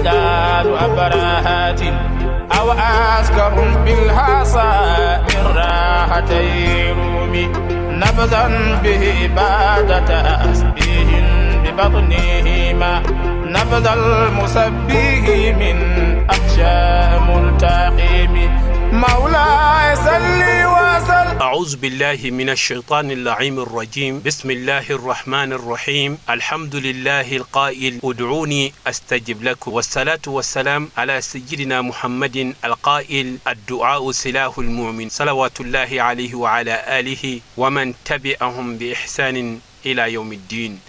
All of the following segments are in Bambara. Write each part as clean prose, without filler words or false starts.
أمجاد أبرهات أو أسكر بالحصى من راحتي رومي نبذا به بعد تسبيح ببطنهما نبذ المسبح من أخشى ملتقم مولاي صل وسلم. أعوذ بالله من الشيطان اللعين الرجيم. بسم الله الرحمن الرحيم. الحمد لله القائل: ادعوني أستجب لكم. والصلاة والسلام على سيدنا محمد القائل: الدعاء سلاح المؤمن. صلوات الله عليه وعلى آله ومن تبعهم بإحسان إلى يوم الدين.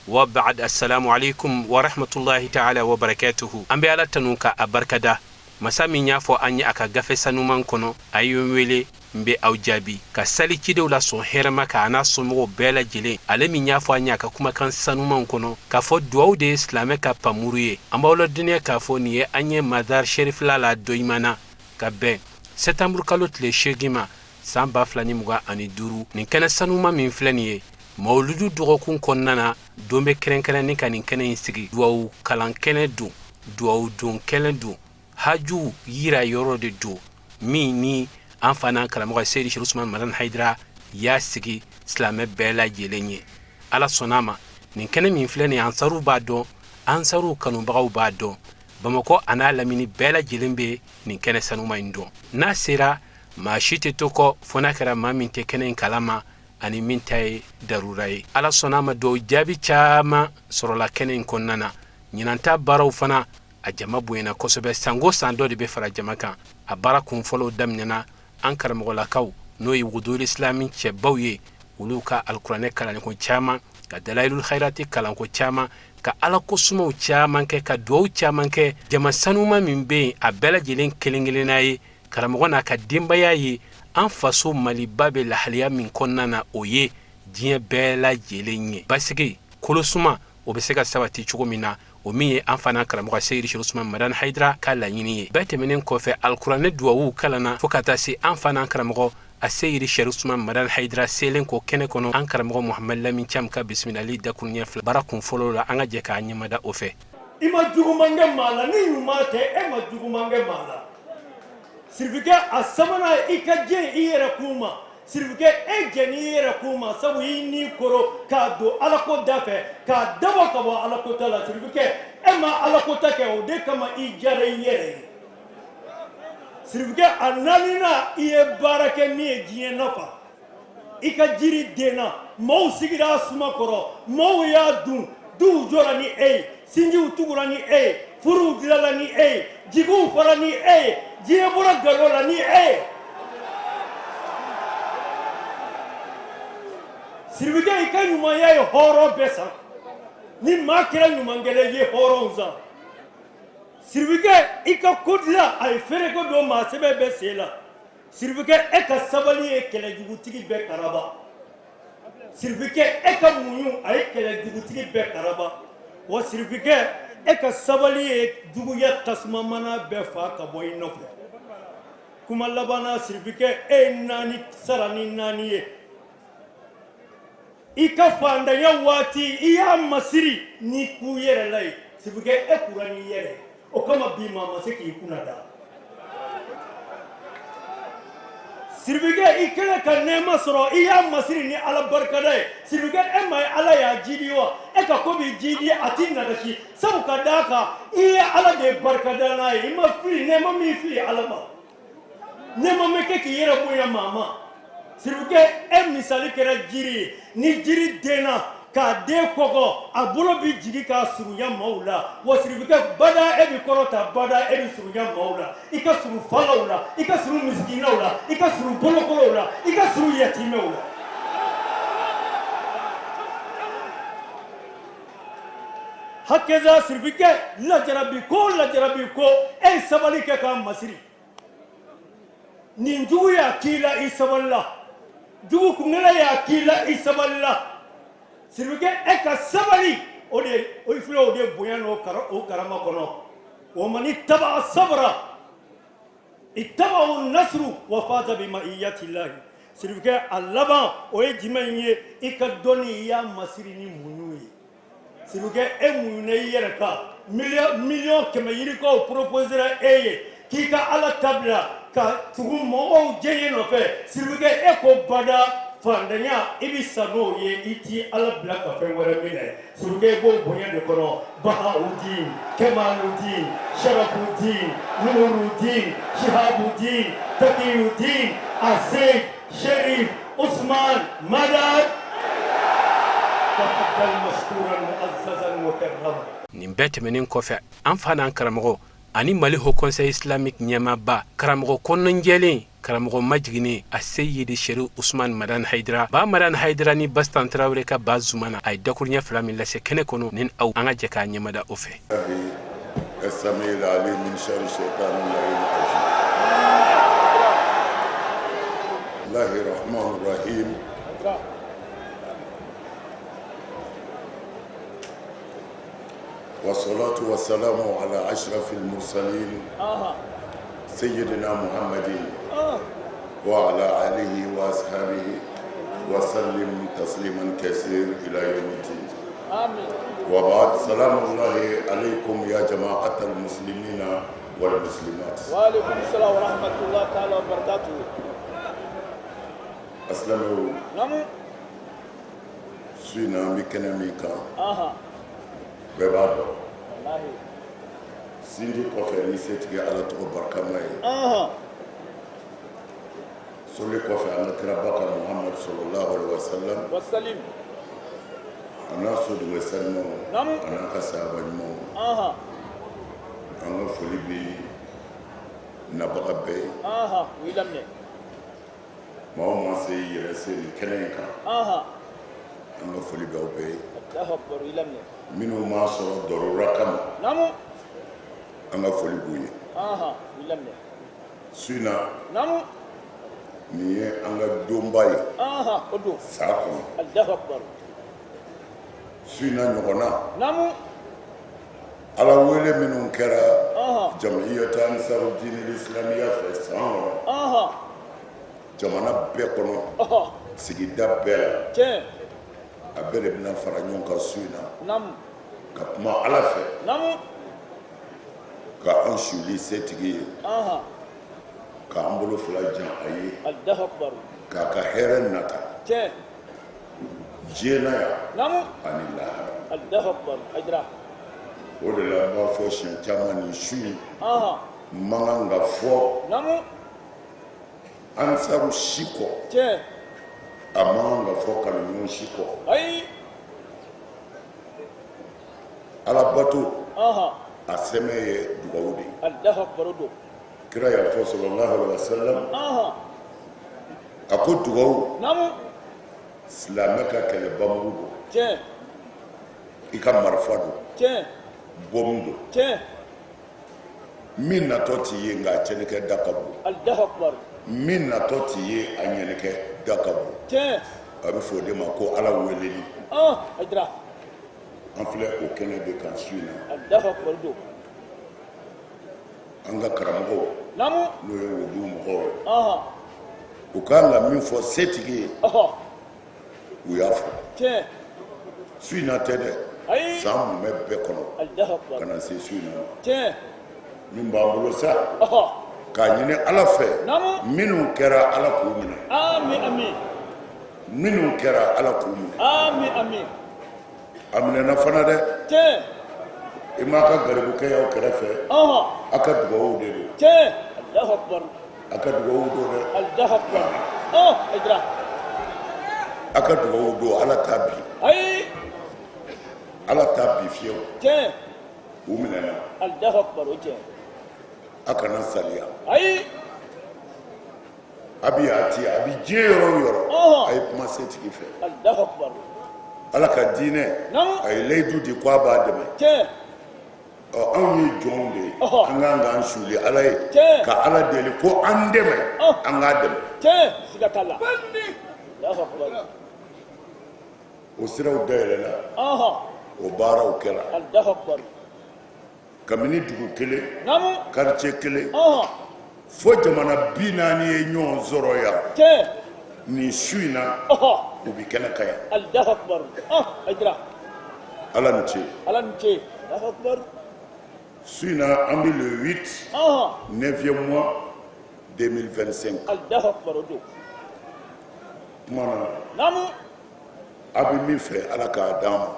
وبعد، السلام عليكم ورحمة الله تعالى وبركاته. An bɛ Ala tanu ka a barikada, masa min y'a fɔ an ye a ka gafe sanuman kɔnɔ: a ye n wele, n bɛ aw jaabi. Ka sali cidenw la sɔn hɛrɛma ka a n'a somɔgɔw bɛɛ lajɛlen, ale min y'a fɔ an ye a ka kumakan sanuman kɔnɔ k'a fɔ duwawu de ye silamɛ ka pamuru ye. An b'aw ladɔnniya k'a fɔ nin ye an ye Mazar Sherifila la Dɔyimana, ka bɛn sɛtanburu kalo tile 8 ma, san 2025. Nin kɛnɛ sanuman min filɛ nin ye, mawuludu dɔgɔkun kɔnɔna na, don bɛ kɛrɛnkɛrɛnni ka nin kɛnɛ in sigi. Duwawu kalan kɛnɛ don, duwawu don kɛnɛ don, haju yira yɔrɔ de don, min ni an fana karamɔgɔ Seyidi Sherif Usman Madani Hayidara y'a sigi silamɛ bɛɛ lajɛlen ye. Ala sɔnna a ma, nin kɛnɛ min filɛ nin, ansaruw b'a dɔn, ansaruw kanubagaw b'a dɔn, Bamakɔ a n'a lamini bɛɛ lajɛlen bɛ nin kɛnɛ sanuma in dɔn. N'a sera, maa si tɛ to kɔ, fo n'a kɛra maa min tɛ kɛnɛ in kalama ani min ta ye darura ye. Ala sɔnna a ma, dɔw jaabi caman sɔrɔla kɛnɛ in kɔnɔna na. Ɲinan ta baaraw fana, a jama bonyana kosɛbɛ. Sango san dɔ de bɛ fara jama kan. A baara kun fɔlɔw daminɛna an karamɔgɔlakaw, n'o ye Wudul Islami cɛbaw ye, olu ka alikuranɛ kalanko caman, ka Dalayilul Hayirati kalanko caman, ka Ala ko sumaw caman kɛ, ka duwawu caman kɛ. Jama sanuma min bɛ yen, a bɛɛ lajɛlen kelen kelenna ye karamɔgɔ n'a ka denbaya ye. An faso Maliba bɛ lahaliya min kɔnɔna na, o ye diɲɛ bɛɛ lajɛlen ye basigi kolosuma, o bɛ se ka sabati cogo min na, o min ye an fana karamɔgɔ Seyidi Sherif Usman Madani Hayidara ka laɲini ye. Bɛɛ tɛmɛnen kɔfɛ, alikuranɛ duwawu kalanna fo ka taa se an fana karamɔgɔ a Seyidi Sherif Usman Madani Hayidara selen kɔ kɛnɛ kɔnɔ. An karamɔgɔ Muhamad Lamin Cam ka bisimilali dakuruɲɛ 2 baara kun fɔlɔ la, an ka jɛ k'a ɲɛmada o fɛ. I ma juguman kɛ maa la, ni ɲuman tɛ, e ma juguman kɛ maa la. Sirifikɛ, a sabanan, i ka jɛ i yɛrɛ kun ma. Sirifikɛ, e jɛ n'i yɛrɛ kun ma, sabu i ni koro k'a don Alako da fɛ, k'a dabɔ ka bɔ Alako ta la. Sirifikɛ, e ma Alako ta kɛ, o de kama i diyara i yɛrɛ ye. Sirifikɛ, a naaninan, i ye baara kɛ min ye diɲɛ nafa. I ka jiri denna, maaw sigira a suma kɔrɔ, maaw y'a dun, duw jɔra ni e ye, sinjiw tugura ni e ye, furuw dilala ni e ye, jigiw fara ni e ye, diɲɛ bɔra nkalon la ni e ye. Sirifikɛ, i ka ɲumanya ye hɔrɔn bɛɛ san. Ni maa kɛra ɲumankɛla ye, hɔrɔn san. Sirifikɛ, i ka ko dilan, a ye feereko don maa sɛbɛn bɛɛ sen la. Sirifikɛ, e ka sabali ye kɛlɛjugutigi bɛɛ karaba. Sirifikɛ, e ka muɲu, a ye kɛlɛjugutigi bɛɛ karaba. Wa sirifikɛ, e ka sabali ye juguya tasuma mana bɛɛ fa ka bɔ i nɔfɛ. Kuma laban na, sirifikɛ, e ye naani sara ni naani ye. I ka fantanya waati, i y'a masiri ni ku yɛrɛ la ye. Sirifikɛ, e kura n'i yɛrɛ ye, o kama bi maa ma se k'i kunna da. Sirifikɛ, i kɛlen ka nɛɛma sɔrɔ, i y'a masiri ni Ala barikada ye. Sirifikɛ, e ma ye Ala y'a jidi wa? E ka ko b'i jidi, a t'i nagasi, sabu ka d'a kan i ye Ala de barikada n'a ye. I ma fili nɛɛma min fili Ala ma, nɛɛma ma kɛ k'i yɛrɛ bonya maa ma. Sirifikɛ, e misali kɛra jiri ye. Ni jiri denna k'a den kɔgɔ, a bolo bɛ jigin k'a surunya maaw la. Wa sirifikɛ, bada e bɛ kɔrɔta, bada e bɛ surunya maaw la. I ka surun falaw la, i ka surun misikinaw la, i ka surun bolokolow la, i ka surun yatimɛw la. Hakɛza sirifikɛ, lajarabi ko lajarabi ko, e ye sabali kɛ k'a masiri. Nin jugu y'a k'i la, i sabalila. Jugu kunkɛlɛ y'a k'i la, i sabalila. Sirifikɛ, e ka sabali, o de o filɛ, o de bonya n'o o karama kɔnɔ. Wa mani taba sabara ittabahu nasru wa faza bi maiyatillahi. Sirifikɛ, a laban, o ye jumɛn ye? I ka dɔnni, i y'a masiri ni muɲu ye. Sirikɛ e muɲuna i yɛrɛ kan miliyɔn 100 yirikaw proposera e ye k'i ka Ala ta bila ka tugu mɔgɔw diyaɲɛ nɔfɛ Sirikɛ e ko bada fantanya i bɛ sa n'o ye i t'i Ala bila ka fɛn wɛrɛ minɛ Sirikɛ i b'o bonya de kɔnɔ Bahawudin Kemaludin Sharafudin Nurudin Shihabudin Takiyudin Aseyid Sherif Usman Madani tafaddal mashkuran muazzazan mukarrama. Nin bɛɛ tɛmɛnen kɔfɛ, an fa n'an karamɔgɔ ani Mali Haut Conseil Islamique ɲɛmaaba karamɔgɔ kɔnɔnjɛlen karamɔgɔ majiginnen Aseyidi Sherif Usman Madani Hayidara ba Madani Hayidara ni Bastan Tarawele ka ba Zumana a ye dakuruɲɛ fila min lase kɛnɛ kɔnɔ ni aw an ka jɛ k'a ɲɛmada o fɛ. السميع العليم من شر الشيطان اللعين الرجيم الله الرحمن الرحيم والصلاة والسلام على أشرف المرسلين سيدنا محمد وعلى آله وأصحابه وسلم تسليما كثير إلى يوم الدين وبعد سلام الله عليكم يا جماعة المسلمين والمسلمات وعليكم السلام ورحمة الله تعالى وبركاته Alisilamɛw su in na an bɛ kɛnɛ min kan bɛɛ b'a dɔn sinji kɔfɛ ni setigi ala tɔgɔ barikama ye soli kɔfɛ an ka kiraba kan muhamadu sallallahu alaihi wasallam a n'a sodugu sanumaw a n'a ka sahaba ɲumanw an ka foli bɛ nabaga bɛɛ ye maa o maa se y'i yɛrɛ se nin kɛnɛ in kan an ka foli b'aw bɛɛ ye minnu m'a sɔrɔ darura kama an ka foli b'u ye su in na nin ye an ka donba ye san kɔnɔ su in na ɲɔgɔnna ala wele minnu kɛra jamiyatu ansaru diinil islamiya fɛ san kɔnɔ jamana bɛɛ kɔnɔ sigida bɛɛ la a bɛɛ de bɛna fara ɲɔgɔn kan su in na ka kuma ala fɛ ka an suli setigi ye k'an bolo fila jan a ye k'a ka hɛrɛ nata diɲɛ na yan ani lahara o de la n b'a fɔ siɲɛ caman nin su in man kan ka fɔ ansaru si kɔ a man kan ka fɔ kanuɲɔgɔn si kɔ alabato a sɛmɛ ye dugawu de ye kira y'a fɔ sallallahu alaihi wasallam a ko dugawu silamɛ ka kɛlɛ bamuru don i ka marifa don bɔmu don min natɔ t'i ye nka a cɛnnikɛ da ka bon min natɔ t'i ye a ɲɛnikɛ da ka bon a bɛ fɔ o de ma ko ala weleli an filɛ o kɛnɛ de kan su in na an ka karamɔgɔw n'o ye wudu mɔgɔw ye u ka kan ka min fɔ setigi ye u y'a fɔ su in na tɛ dɛ san mumɛ bɛɛ kɔnɔ ka na se su in na min b'an bolo sa k'a ɲini ala fɛ minnu kɛra ala k'u minɛ minnu kɛra ala k'u minɛ a minɛna fana dɛ i m'a ka garibukɛ y'aw kɛrɛfɛ a ka dugawu de don a ka dugawu don dɛ a ka dugawu don ala t'a bin ala t'a bin fiyewu u minɛna a kana saliya a bɛ a ti a bɛ diɲɛ yɔrɔ o yɔrɔ a ye kuma setigi fɛ ala ka diinɛ a ye layidu di ko a b'a dɛmɛ ɔ anw ye jɔnw de ye an kan k'an suli ala ye ka ala deli ko an dɛmɛ an k'a dɛmɛ o siraw dayɛlɛla o baaraw kɛra kabini dugu kelen quartier kelen fo jamana 40 ye ɲɔgɔn sɔrɔ yan nin su in na u bɛ kɛnɛ kan yan Ala ni ce. Ala ni ce. Allahu akbar. Su in na, an bɛ le 8, 9e mois 2025. Allahu akbar, o don. Kuma na, Naamu. A bɛ min fɛ, Ala k'a d'an ma.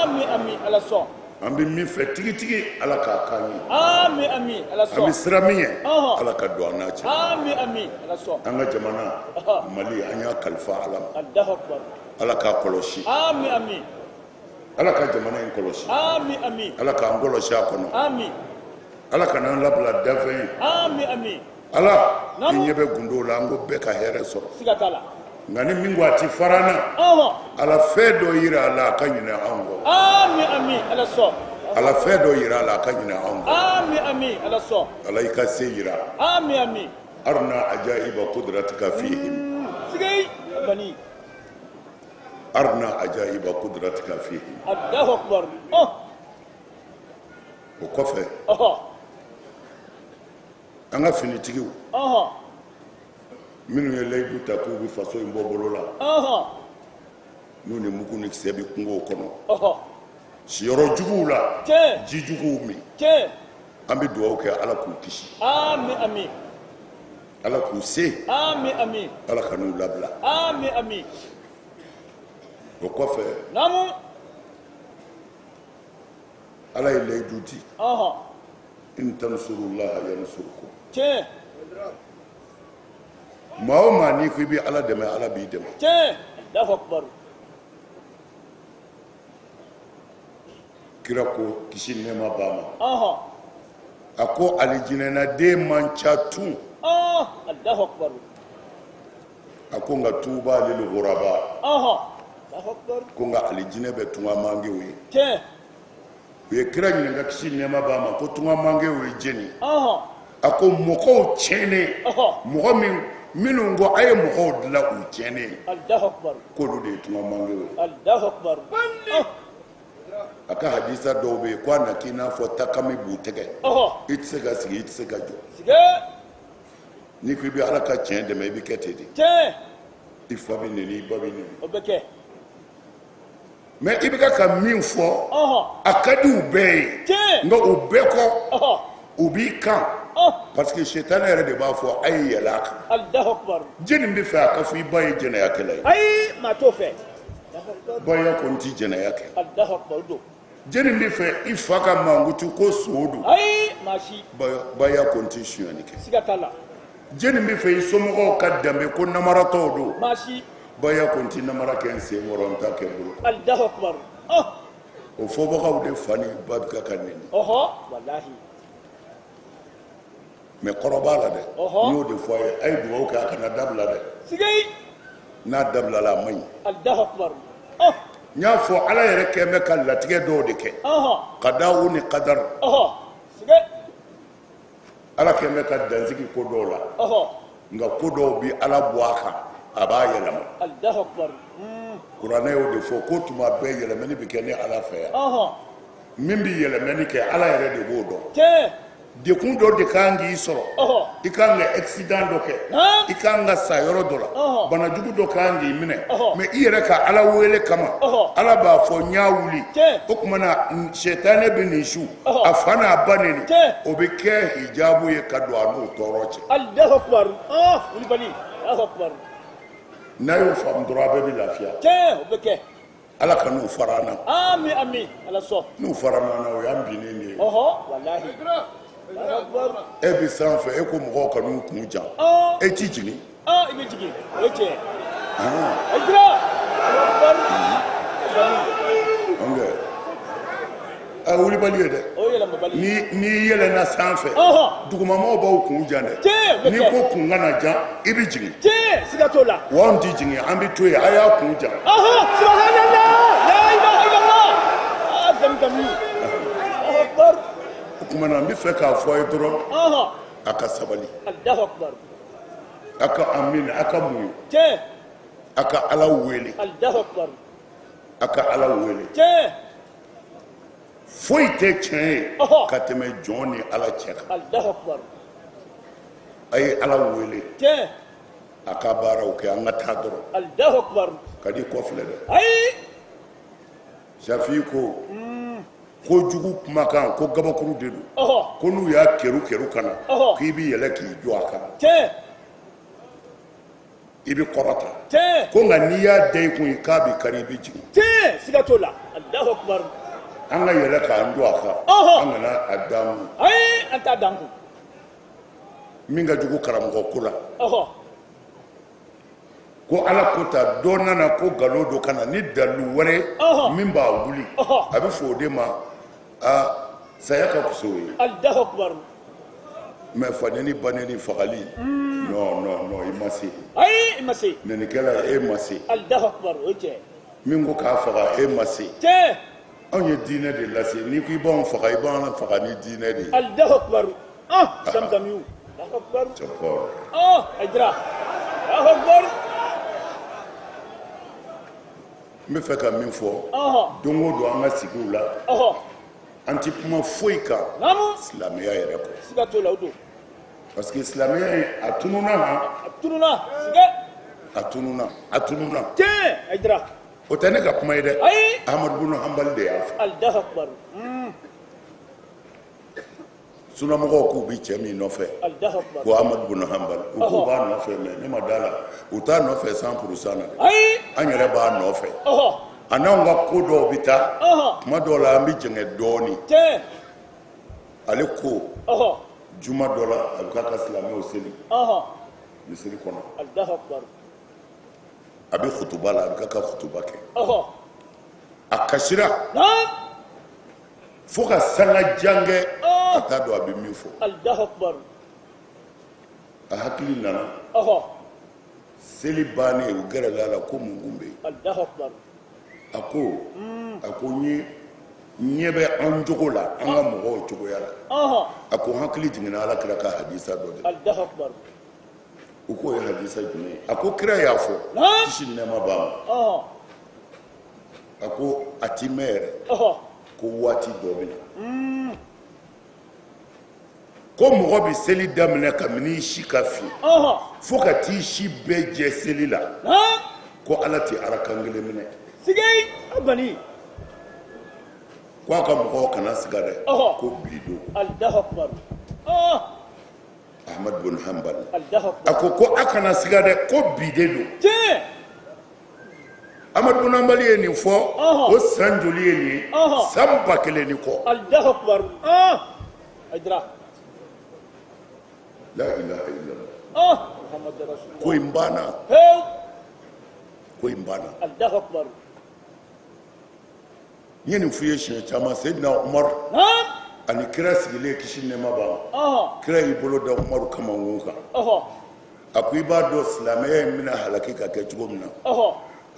Ami, ami, Ala sɔn. An bɛ min fɛ tigitigi, Ala k'a k'an ye. Ami, ami, Ala An bɛ sɔn. siran min ɲɛ, Ala ka don an n'a cɛ. Ami, ami, Ala sɔn. An ka jamana Mali, an y'a kalifa Ala ma. Allahu akbar. Ala k'a kɔlɔsi. Ami, ami. Ala ka jamana in kɔlɔsi. Ami, ami. Ala k'an kɔlɔsi a kɔnɔ. Ami. Ala kana an labila dafɛn ye. Ami, ami. Ala, i Naamu. ɲɛ bɛ gundow la, an ko bɛɛ ka hɛrɛ sɔrɔ. Siga t'a la. Nka ni min ko a ti fara an na, Ala, fɛn dɔ yira a la, a ka ɲinɛ anw kɔ. Ami, ami, Ala sɔn. Ala, fɛn dɔ yira a la, a ka ɲinɛ anw kɔ. Ami, ami, Ala sɔn. Ala, i ka se yira. Ami, ami. Aruna ajaiba kudratika fihim. Sigei bani. Aruna ajaiba kudratika fihim. Allahu akbar. Oh. O kɔfɛ, an ka finitigiw minnu ye layidu ta k'u bɛ faso in bɔ bolo la, n'u ni mugu ni kisɛ bɛ kungow kɔnɔ, siyɔrɔ juguw la, ji juguw min, an bɛ dugawu kɛ, Ala k'u kisi. Ami, ami. Ala k'u se. Ami, ami. Ala kan'u labila. Ami, ami. O kɔfɛ, Naamu. Ala ye layidu di: in tansurullaha yansurkum. Maa o maa, n'i ko i bɛ Ala dɛmɛ, Ala b'i dɛmɛ. Tiɲɛ. Allahu akbar. Kira ko, kisi ni nɛɛma b'a ma, a ko alijinɛnaden man ca tun. Allahu akbar. A ko nka tuba lil ghuraba. Allahu akbar. Ko nka alijinɛ bɛ tungamangew ye. U ye kira ɲininka, kisi ni nɛɛma b'a ma, ko tungamangew ye jɛni? A ko mɔgɔw tiɲɛnen, mɔgɔ min minnu ko a ye mɔgɔw dilan u tiɲɛnen, Allahu akbar. k'olu de ye tungamangew ye. Allahu akbar. A ka hadisa dɔw bɛ yen ko a na k'i n'a fɔ takami b'u tɛgɛ, i tɛ se ka sigi, i tɛ se ka jɔ. N'i ko i bɛ Ala ka tiɲɛ dɛmɛ, i bɛ kɛ ten de. I fa bɛ neni, i ba bɛ neni. O bɛ kɛ. Mais i bɛ ka min fɔ, a ka di u bɛɛ ye, nka u bɛɛ kɔ, u b'i kan, parce que sitanɛ yɛrɛ de b'a fɔ a ye yɛlɛ a kan. Allahu akbar. Jɛni bɛ fɛ a ka fɔ i ba ye jɛnɛyakɛla ye? Ayi, maa t'o fɛ. Baya ko n ti jɛnɛya kɛ. Allahu akbar don. Jɛni bɛ fɛ i fa ka mankutu ko so don? Ayi, maa si. Baya ko n ti sonyani kɛ. Siga t'a la. Jɛni bɛ fɛ i somɔgɔw ka danbe ko namaratɔw don? Maa si. Baya ko n ti namara kɛ n sen kɔrɔ, n ta kɛ n bolo. Allahu akbar. O fɔbagaw de fa ni ba bɛ ka neni. Walahi. Mais kɔrɔ b'a la dɛ. N y'o de fɔ a ye, a ye dugawu kɛ a kana dabila dɛ. Sigei. N'a dabilala, a man ɲi. Allahu akbar. N y'a fɔ, Ala yɛrɛ kɛn bɛ ka latigɛ dɔw de kɛ, ka da u ni kadari. Sigei. Ala kɛn bɛ ka dansigi ko dɔw la, nka ko dɔw bi Ala bɔ a kan, a b'a yɛlɛma. Allahu akbar. Kuranɛ y'o de fɔ ko tuma bɛɛ yɛlɛmani bɛ kɛ ne Ala fɛ yan. Min bɛ yɛlɛmani kɛ, Ala yɛrɛ de b'o dɔn. Dekun dɔ de kan k'i sɔrɔ, i kan ka accident dɔ kɛ, i kan ka sa yɔrɔ dɔ la, banajugu dɔ kan k'i minɛ, mais i yɛrɛ ka Ala wele kama, Ala b'a fɔ n y'a wuli. O tuma na, sɛtanɛ bɛ nin su a fa n'a ba neni, o bɛ kɛ hijabu ye ka don a n'o tɔɔrɔ cɛ. Allahu akbar. Wulibali. Allahu akbar. N'a y'o faamu dɔrɔn, a bɛɛ bɛ lafiya. Tiɲɛ, o bɛ kɛ. Ala ka n'u fara an na. Ami, ami, Ala sɔn. N'u fara an na, o y'an binnen de ye. Walahi. Allahu akbar. E bɛ sanfɛ, e ko mɔgɔw ka n'u kun jan, e t'i jigin. I bɛ jigin, o ye tiɲɛ ye. Ayidara. Allahu akbar. A wulibali ye dɛ. O ye yɛlɛmabali ye. N'i yɛlɛnna sanfɛ, dugumamaw b'aw kun jan dɛ. N'i ko kun kana jan, i bɛ jigin. Tiɲɛ, siga t'o la. Wa anw tɛ jigin, an bɛ to yen, a y'a kun jan. Subhanallah, la ilaha illallah. Zamzami. Allahu akbar. O tuma na, n bɛ fɛ k'a fɔ a ye dɔrɔn, a ka sabali. Allahu akbar. A ka amin, a ka muɲu. A ka Ala wele. Allahu akbar. A ka Ala wele. Foyi tɛ tiɲɛ ye ka tɛmɛ jɔn ni Ala cɛ kan. Allahu akbar. A ye Ala wele. A ka baaraw kɛ, an ka taa dɔrɔn. Allahu akbar. Ka di kɔ filɛ dɛ. Ayi. Shafi ko. Ko jugu kumakan ko gabakuru de don, ko n'u y'a keru keru ka na, k'i bɛ yɛlɛ k'i jɔ a kan, i bɛ kɔrɔta, ko nka n'i y'a da i kun k'a bɛ kari, i bɛ jigin. Siga t'o la. Alahu akubar. An ka yɛlɛ k'an jɔ a kan, an kana a d'an kun. Ayi, an t'a d'an kun. Min ka jugu karamɔgɔ ko la, ko ala ko ta dɔ nana ko nkalon don ka na ni dalilu wɛrɛ min b'a wuli, a bɛ fɔ o de ma a saya ka fisa o ye. Alahu akubar. Mais faneni baneni fagali, non non non, i ma se. Ayi, i ma se. Nɛnikɛla, e ma se. Alahu akubar, o ye tiɲɛ. Min ko k'a faga, e ma se. Tiɲɛ. Anw ye diinɛ de lase. N'i ko i b'anw faga, i b'an faga ni diinɛ de ye. Alahu akubar. Ah, zamzamiw. Alahu akubar. Ah, Hayidara. Alahu akubar. N bɛ fɛ ka min fɔ, don o don an ka sigiw la, an tɛ kuma foyi kan silamɛya yɛrɛ kɔ. Siga t'o la, o don. Parce que silamɛya in, a tununna han. A tununna, siga. A tununna, a tununna. Tiɲɛ, Hayidara. O tɛ ne ka kuma ye dɛ. Ayi. Ahamadu bunu Hanbali de y'a fɔ. Alahu akubar. Sunamɔgɔw k'u bɛ cɛ min nɔfɛ, ko Amadu bunu Hanbali, u k'u b'a nɔfɛ, mais ne ma d'a la, u t'a nɔfɛ 100% na dɛ. An yɛrɛ b'a nɔfɛ, a n'anw ka ko dɔw bɛ taa, tuma dɔw la an bɛ jɛngɛ dɔɔnin. Ale ko juma dɔ la, a bɛ k'a ka silamɛw seli misiri kɔnɔ, a bɛ kutuba la, a bɛ k'a ka kutuba kɛ, a kasira fo ka sanga jan kɛ, a t'a dɔn a bɛ min fɔ. A hakili nana seli bannen, u gɛrɛla a la ko mun kun bɛ yen? A ko a ko n ye ɲɛ bɛ an jogo la, an ka mɔgɔw cogoya la. A ko n hakili jiginna ala kira ka hadisa dɔ de la. U k'o ye hadisa jumɛn ye? A ko kira y'a fɔ, kisi ni nɛɛma b'a ma, a ko a ti mɛn yɛrɛ, ko waati dɔ bɛ na, ko mɔgɔ bɛ seli daminɛ kabini i si ka fin fo ka t'i si bɛɛ jɛ seli la, ko ala tɛ arakan kelen minɛ. Ko a ka mɔgɔw kana siga dɛ, ko bi don. Ahmad bin Hanbal a ko ko a kana siga dɛ, ko bi de don. Ahmad bin Hanbal ye nin fɔ, o san joli ye nin ye? San 1000 ni kɔ. Allahu akbar. La ilaha illallah. Ko in banna, ko in banna. Allahu akbar. N ye nin f'i ye siɲɛ caman. Seydina Umaru ani kira sigilen, kisi ni nɛɛma b'a ma, kira y'i bolo da Umaru kamankun kan. A ko i b'a dɔn silamɛya in bɛna halaki ka kɛ cogo min na?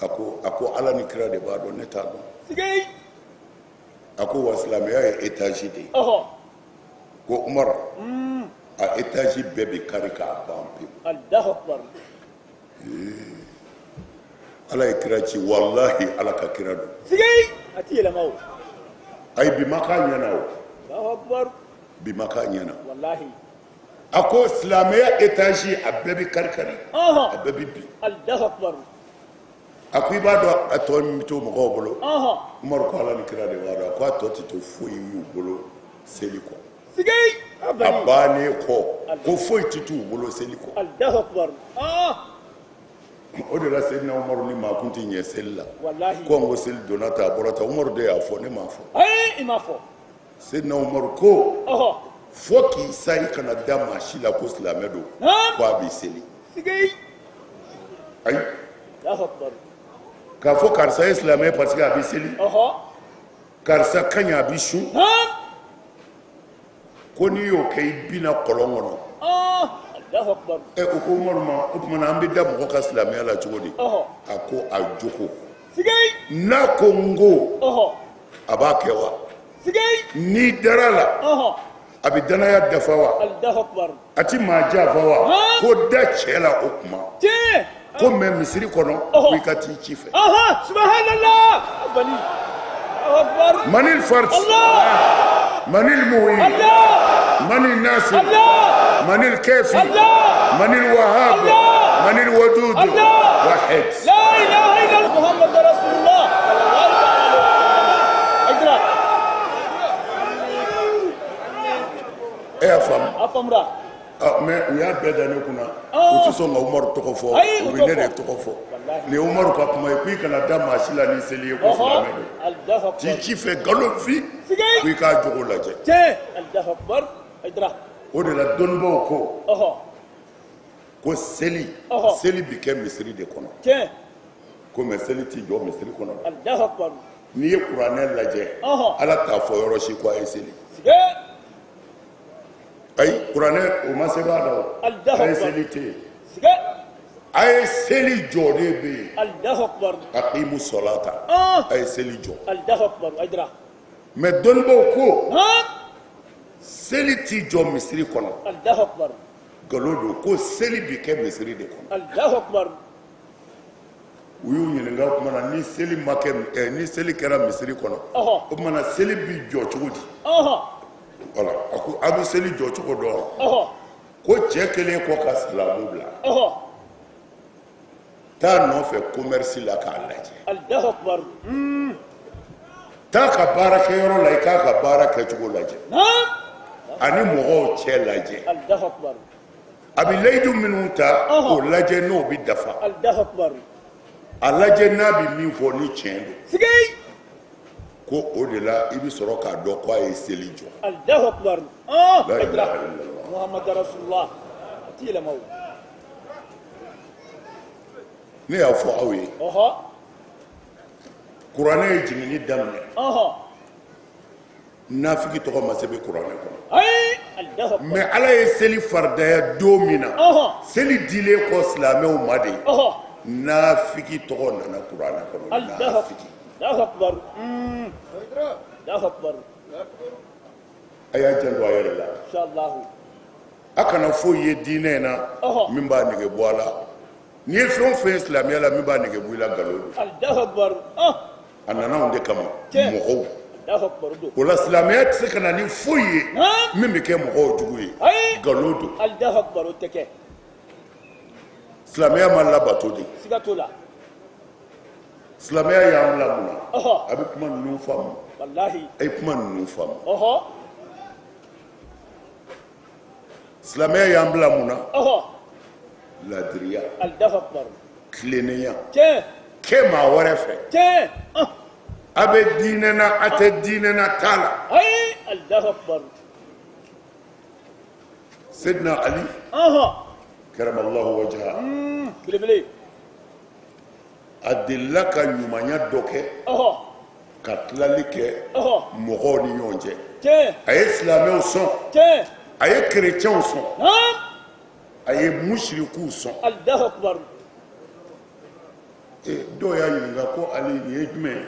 A ko, a ko ala ni kira de b'a dɔn, ne t'a dɔn. A ko wa silamɛya ye étage de ye. Ko Umaru, a étage bɛɛ bɛ kari k'a ban pewu. Ala ye kira ci, walahi ala ka kira don. A ti yɛlɛma o. Ayi, bi ma k'a ɲɛna o, bi ma k'a ɲɛna. A ko silamɛya étage a bɛɛ bɛ kari kari, a bɛɛ bɛ bin. A ko i b'a dɔn a tɔ min bɛ to mɔgɔw bolo? Umaru ko ala ni kira de b'a dɔn. A ko a tɔ tɛ to foyi y'u bolo seli kɔ. A bannen kɔ, ko foyi tɛ t'u bolo seli kɔ. O de la Seydina Umaru ni maa kun tɛ ɲɛ seli la. Ko n ko seli donna tan, a bɔra tan. Umaru de y'a fɔ, ne m'a fɔ. Ayi, i m'a fɔ. Seydina Umaru ko fo k'i sa, i kana da maa si la ko silamɛ don ko a bɛ seli. Ayi, k'a fɔ karisa ye silamɛ parce que a bɛ seli, karisa ka ɲi, a bɛ sun, ko n'i y'o kɛ, i binna kɔlɔn kɔnɔ. Ɛ, u ko Umaru ma, o tuma na an bɛ da mɔgɔ ka silamɛya la cogo di? A ko a jogo, n'a ko n ko, a b'a kɛ wa? N'i dara la, a bɛ danaya dafa wa? A ti maa janfa wa? Ko da cɛ la o kuma ko mais misiri kɔnɔ, ko i ka t'i ci fɛ. Manil fard, manil muhi, manil nasir, manil kafi, manil wahab, manil wadud, wahid. La ilaha illallah Muhammad rasulullah. E y'a faamu? A faamura. Ah, mais u y'a bɛɛ da ne kunna, u tɛ sɔn ka Umaru tɔgɔ fɔ. Ayi, u u bɛ t'o ne de fɔ. tɔgɔ fɔ. Walahi. Nin ye Umaru ka kuma ye ko i kana da maa si la ni seli ye ko silamɛ don. Allahu akbar. T'i ci fɛ nkalon fin Sigei. ko i k'a jogo lajɛ. Tiɲɛ. Allahu akbar. Hayidara. O de la dɔnnibaaw ko ko seli seli bi kɛ misiri de kɔnɔ. Tiɲɛ. Ko mais seli ti jɔ misiri kɔnɔ. Allahu akbar. N'i ye kuranɛ lajɛ, Ala t'a fɔ yɔrɔ si ko a ye seli. Sigei. Ayi, kuranɛ o ma sɛbɛn a la o. Allahu A ye akbar. seli tɛ yen. Sigei. A ye seli jɔ de bɛ yen. Allahu akbar. Aqimu sɔlata. A ye seli jɔ. Allahu akbar. Hayidara. Mais dɔnnibaaw ko seli ti jɔ misiri kɔnɔ. Allahu akbar. Nkalon don, ko seli bi kɛ misiri de kɔnɔ. Allahu akbar. U y'u ɲininka o tuma na ni seli ma kɛ ni seli kɛra misiri kɔnɔ, o tuma na seli bi jɔ cogo di? Voilà, a ko a bɛ seli jɔ cogo dɔn wa? Ko cɛ kelen kɔ ka silamɛw bila, taa nɔfɛ commerce la k'a lajɛ. Allahu akbar. Taa ka baarakɛyɔrɔ la, i k'a ka baara kɛcogo lajɛ. Ani mɔgɔw cɛ lajɛ. Allahu akbar. A bɛ layidu minnu ta, o lajɛ n'o bɛ dafa. Allahu akbar. A lajɛ n'a bɛ min fɔ ni tiɲɛ don. Sigei. Ko o de la i bɛ sɔrɔ k'a dɔn ko a ye seli jɔ. Allahu akbar. La Hayidara. ilaha illallah. Muhammad rasulullah. A ti yɛlɛma o. Ne y'a fɔ aw ye, kuranɛ ye jiginni daminɛ, nafigi tɔgɔ ma sɛbɛn kuranɛ kɔnɔ. Ayi, Allahu akbar. Mais Ala ye seli faridaya don min na, seli dilen kɔ silamɛw ma de, nafigi tɔgɔ nana kuranɛ kɔnɔ. Allahu nafigi. Allahu akbar. Allahu akbar. A y'a janto a yɛrɛ la. Inshallah. A kana foyi ye diinɛ in na min b'a nege bɔ a la. N'i ye fɛn o fɛn ye silamɛya la min b'a nege bɔ i la, nkalon don. Allahu akbar. A nana anw de kama. Tiɲɛ. Mɔgɔw. Allahu akbar don. O la silamɛya tɛ se ka na ni foyi ye min bɛ kɛ mɔgɔw jugu ye. Ayi. Nkalon don. Allahu akbar, o tɛ kɛ. Silamɛya ma labato de. Siga t'o la. Silamɛya y'an bila mun na? A bɛ kuma ninnu faamu. Walahi. A ye kuma ninnu faamu. Silamɛya y'an bila mun na? Ladiriya. Allahu akbar. Tilennenya. Tiɲɛ. Kɛ maa wɛrɛ fɛ. Tiɲɛ. A bɛ diinɛ na, a tɛ diinɛ na t'a la. Ayi, Allahu akbar. Seydina Ali karamallahu wajha. Belebele. A delila ka ɲumanya dɔ kɛ, ka tilali kɛ mɔgɔw ni ɲɔgɔn cɛ. Tiɲɛ. A ye silamɛw sɔn. Tiɲɛ. A ye kerecɛnw sɔn. A ye musirikuw sɔn. Allahu akbar. Dɔw y'a ɲininka ko Ali, nin ye jumɛn ye?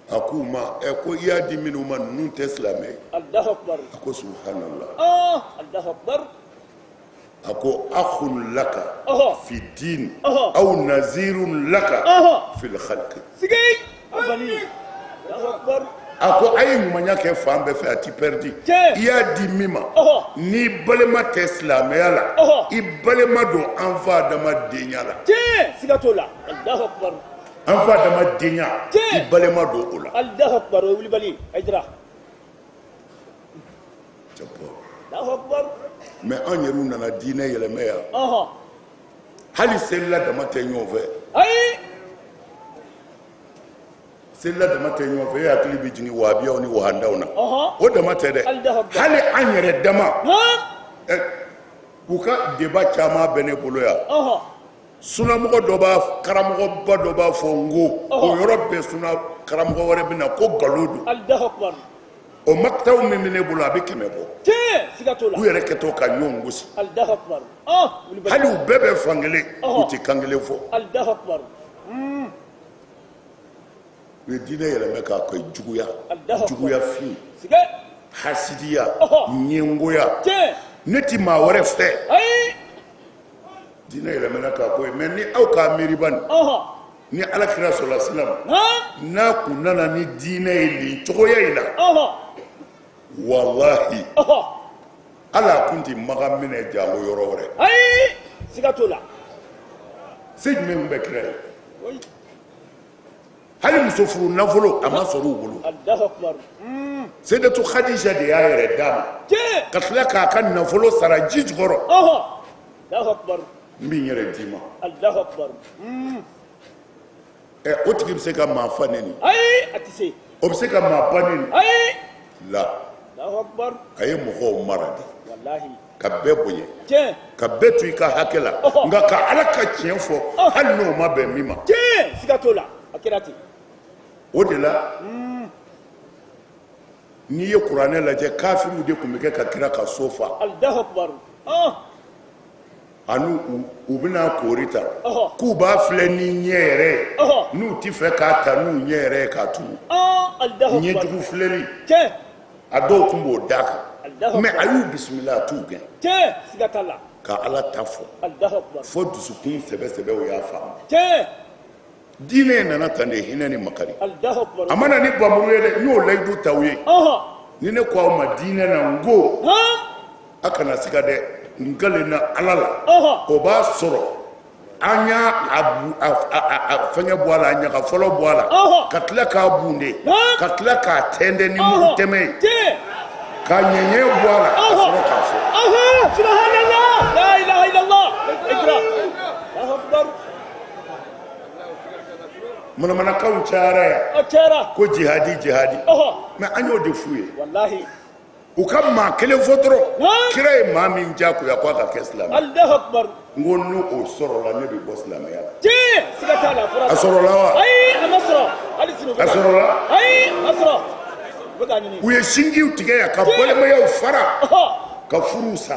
A k'u ma ko i y'a di minnu ma, ninnu tɛ silamɛ ye. Allahu akbar. A ko subhanallah. Allahu akbar. A ko akhun laka fi din aw nazirun laka fil khalqi. Sigei. Abani. Allahu akbar. A ko a ye ɲumanya kɛ fan bɛɛ fɛ, a ti pɛridi. I y'a di min ma, n'i balima tɛ silamɛya la, i balima don an fa adamadenya la. Tiɲɛ, siga t'o la. Allahu akbar. An fa adamadenya, i balima don o la. Allahu akbar, o ye wulibali ye. Hayidara. Allahu akbar. Mais an yɛrɛw nana diinɛ yɛlɛmɛ yan. Hali selila dama tɛ ɲɔgɔn fɛ. Ayi. Selila dama tɛ ɲɔgɔn fɛ. E hakili bɛ jigin wahabiyaw ni wahandaw na. O dama tɛ dɛ. Allahu akbar. Hali an yɛrɛ dama. U ka débat caman bɛ ne bolo yan. Sunamɔgɔ dɔ b'a, karamɔgɔba dɔ b'a fɔ n ko o yɔrɔ bɛɛ, suna karamɔgɔ wɛrɛ bɛ na ko nkalon don. Allahu akbar. O makitaw min bɛ ne bolo, a bɛ 100 bɔ. Tiɲɛ, siga t'o la. U yɛrɛ kɛtɔ ka ɲɔgɔn gosi. Allahu akbar. Hali u bɛɛ bɛ fan kelen, u tɛ kan kelen fɔ. Allahu akbar. U ye diinɛ yɛlɛmɛ k'a kɛ juguya, juguya fin, hasidiya, ɲɛngoya. Ne ti maa wɛrɛ fɛ. Diinɛ yɛlɛmɛna k'a ko ye. Mais ni aw k'a miiriba nin, ni Ala kira sɔrɔla silam, n'a kun nana ni diinɛ ye nin cogoya in na, walahi ala a kun ti Makan minɛ janko yɔrɔ wɛrɛ. Ayi, siga t'o la. Se jumɛn kun bɛ kira ye? Hali muso furu nafolo a ma sɔrɔ u bolo. Allahu akbar. Seyidatu Khadija de y'a yɛrɛ d'a ma ka tila k'a ka nafolo sara ji jukɔrɔ. N bɛ n yɛrɛ d'i ma. Ɛ, o tigi bɛ se ka maa fa neni? Ayi, a tɛ se. O bɛ se ka maa ba neni? Ayi. La, a ye mɔgɔw mara de, ka bɛɛ bonya, ka bɛɛ to i ka hakɛ la, nka ka Ala ka tiɲɛ fɔ hali n'o ma bɛn min ma. Tiɲɛ, siga t'o la, a kɛra ten. O de la, n'i ye kuranɛ lajɛ, kafiriw de tun bɛ kɛ ka kira ka so fa. Ani u bɛna koori ta k'u b'a filɛ ni ɲɛ yɛrɛ ye, n'u tɛ fɛ k'a ta n'u ɲɛ yɛrɛ ye k'a turu. Ɲɛjugu filɛli, a dɔw tun b'o d'a kan, mais a y'u bisimila, a t'u gɛn, ka Ala ta fɔ fo dusukun sɛbɛsɛbɛw y'a faamu. Diinɛ nana tan de, hinɛ ni makari. A ma na ni bamuru ye dɛ. N y'o layidu ta u ye. Ni ne ko aw ma diinɛ na, n ko a kana siga dɛ, n kalenna Ala la, o b'a sɔrɔ an y'a fɛngɛ bɔ a la, a ɲaga fɔlɔ bɔ a la, ka tila k'a bunde, ka tila k'a tɛntɛn ni mugu tɛmɛ ye, ka ɲɛɲɛ bɔ a la, ka sɔrɔ k'a fɔ. Subhanallah, la ilaha illallah. Manamanakanw cayara yan. A cayara. Ko jihadi, jihadi. Mais an y'o de f'u ye. Walahi. U ka maa kelen fɔ dɔrɔn, kira ye maa min diyagoya ko a ka kɛ silamɛ. Alahu akubar. N ko n'o o sɔrɔla, ne bɛ bɔ silamɛya la. Tiɲɛ, siga t'a la. A sɔrɔla wa? Ayi, a ma sɔrɔ hali sini. A sɔrɔla? Ayi, a ma sɔrɔ, u bɛ k'a ɲini. U ye sinjiw tigɛ yan, ka balemayaw fara, ka furuw sa,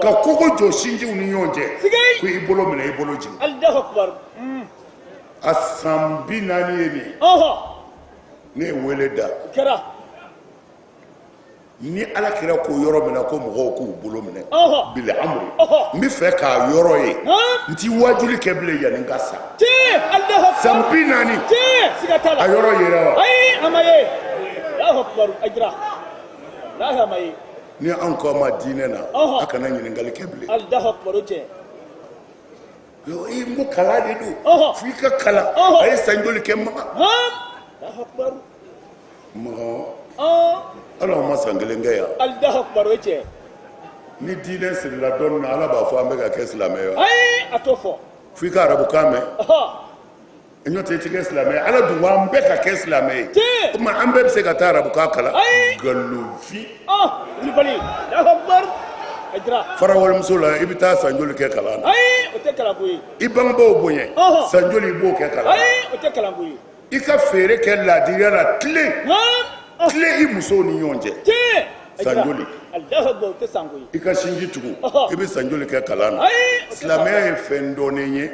ka kogo jɔ sinjiw ni ɲɔgɔn cɛ, ko i bolo minɛ, i bolo jigin. Alahu akubar. A san 40 ye nin ye. Ne ye wele da. Kɛra. Ni Ala kira ko yɔrɔ min na ko mɔgɔw k'u bolo minɛ, bili amuru, n bɛ fɛ k'a yɔrɔ ye, n ti wajuli kɛ bilen yanni n ka sa. San 40, a yɔrɔ yera wa? Ayi, a ma ye. Alahu akubar, Ayidara, walahi a ma ye. Ni anw ko a ma diinɛ na, a kana ɲininkali kɛ bilen. Alahu akubar, o tiɲɛ. N ko kalan de don, fo i ka kalan. A ye san joli kɛ Makan? Makan, hali aw ma san kelen kɛ yan. Alahu akubar, o tiɲɛ. Ni diinɛ sirila dɔnni na, Ala b'a fɔ an bɛ ka kɛ silamɛ ye wa? Ayi, a t'o fɔ. Fo i ka arabukan mɛn. N'o tɛ, i tɛ kɛ silamɛ ye. Ala dun ko an bɛɛ ka kɛ silamɛ ye. O tuma, an bɛɛ bɛ se ka taa arabukan kalan? Nkalonfin. Wulibali, Alahu akubar, Ayidara. Fara walimuso la, i bɛ taa san joli kɛ kalan na? Ayi, o tɛ kalanko ye. I bangebaaw bonya, san joli i b'o kɛ kalan na? Ayi, o tɛ kalanko ye. I ka feere kɛ laadiriya la, tilen tilen i musow ni ɲɔgɔn cɛ, san joli? I ka sinji tugu, i bɛ san joli kɛ kalan na? Silamɛya ye fɛn dɔnnen ye,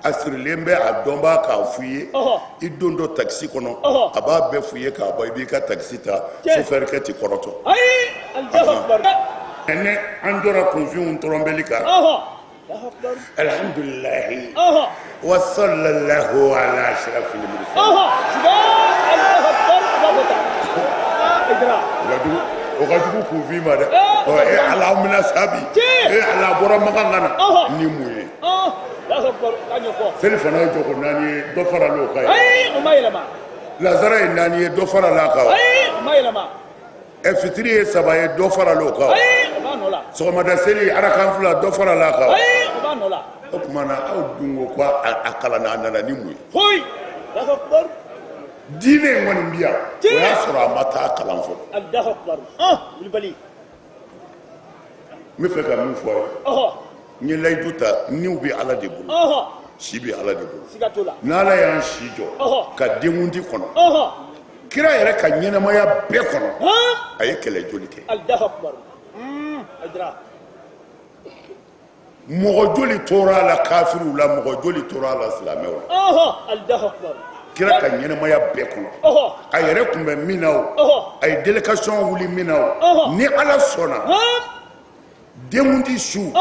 a sirilen bɛ a dɔnbaa k'a f'i ye. I don dɔ takisi kɔnɔ, a b'a bɛɛ f'i ye k'a ban, i b'i ka takisi ta, sofɛrikɛ ti kɔrɔtɔ. Ne an jɔra kunfinw tɔrɔnbɛli kan. Alhamdulilahi wa sallallahu ala ashrafil mursalin. O ka jugu kunfin ma dɛ. Ɔ, e Ala, aw bɛna sa bi. E Ala, a bɔra Makan ka na ni mun ye? Seli fana ye jɔko naani ye, dɔ farala o kan ye? Lazara ye naani ye, dɔ farala a kan wa? Ɛ, fitiri ye saba ye, dɔ farala o kan? Sɔgɔmada seli arakan fila, dɔ farala a kan? O tuma na, aw dun ko ko a kalanna, a nana ni mun ye? Diinɛ in kɔni bi yan, o y'a sɔrɔ a ma taa kalan fɔlɔ. N bɛ fɛ ka min fɔ a ye, n ye layidu ta, niw bɛ Ala de bolo, si bɛ Ala de bolo. N'Ala y'an si jɔ ka denkundi kɔnɔ, kira yɛrɛ ka ɲɛnamaya bɛɛ kɔnɔ, a ye kɛlɛ joli kɛ? Mɔgɔ joli tora a la kafiriw la? Mɔgɔ joli tora a la silamɛw la? Kira ka ɲɛnamaya bɛɛ kɔnɔ, a yɛrɛ tun bɛ min na o, a ye délégation wuli min na o, ni Ala sɔnna, denkundi su, n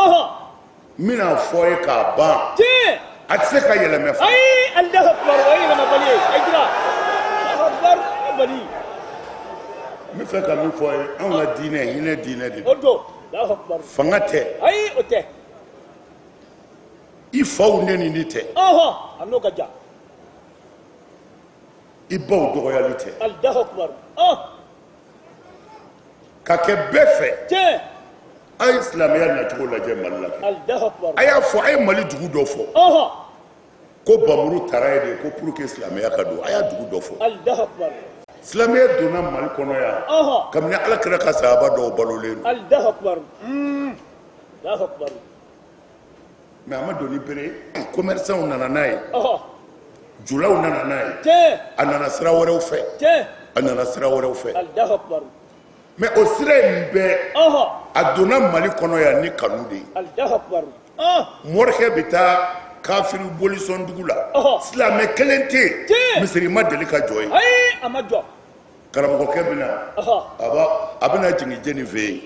bɛna fɔ ye k'a ban, a tɛ se ka yɛlɛmɛ fana. Ayi, Alahu akubar, o ye yɛlɛmabali ye, Ayidara, Alahu akubar, bali. N bɛ fɛ ka min fɔ ye, anw ka diinɛ, hinɛ diinɛ de don. O don, Alahu akubar. Fanga tɛ. Ayi, o tɛ. I faw nenini tɛ. A n'o ka jan. I baw dɔgɔyali tɛ. Alahu akubar. Ka kɛ bɛɛ fɛ. A ye silamɛya nacogo lajɛ Mali la kɛ. A y'a fɔ, a ye Mali dugu dɔ fɔ ko bamuru tara yen de ko pour que silamɛya ka don. A y'a dugu dɔ fɔ. Silamɛya donna Mali kɔnɔ yan kabini Ala kira ka sahaba dɔw balolen don. Mais a ma don ni bere ye. Commerçants nana n'a ye, julaw nana n'a ye, a nana sira wɛrɛw fɛ, a nana sira wɛrɛw fɛ. Mais o sira in bɛɛ, a donna Mali kɔnɔ yan ni kanu de ye. Morikɛ bɛ taa kafiri bolisɔn dugu la, silamɛ kelen tɛ yen, misiri ma deli ka jɔ yen. Karamɔgɔkɛ bɛ na, a bɛna jigin jɛni fɛ yen?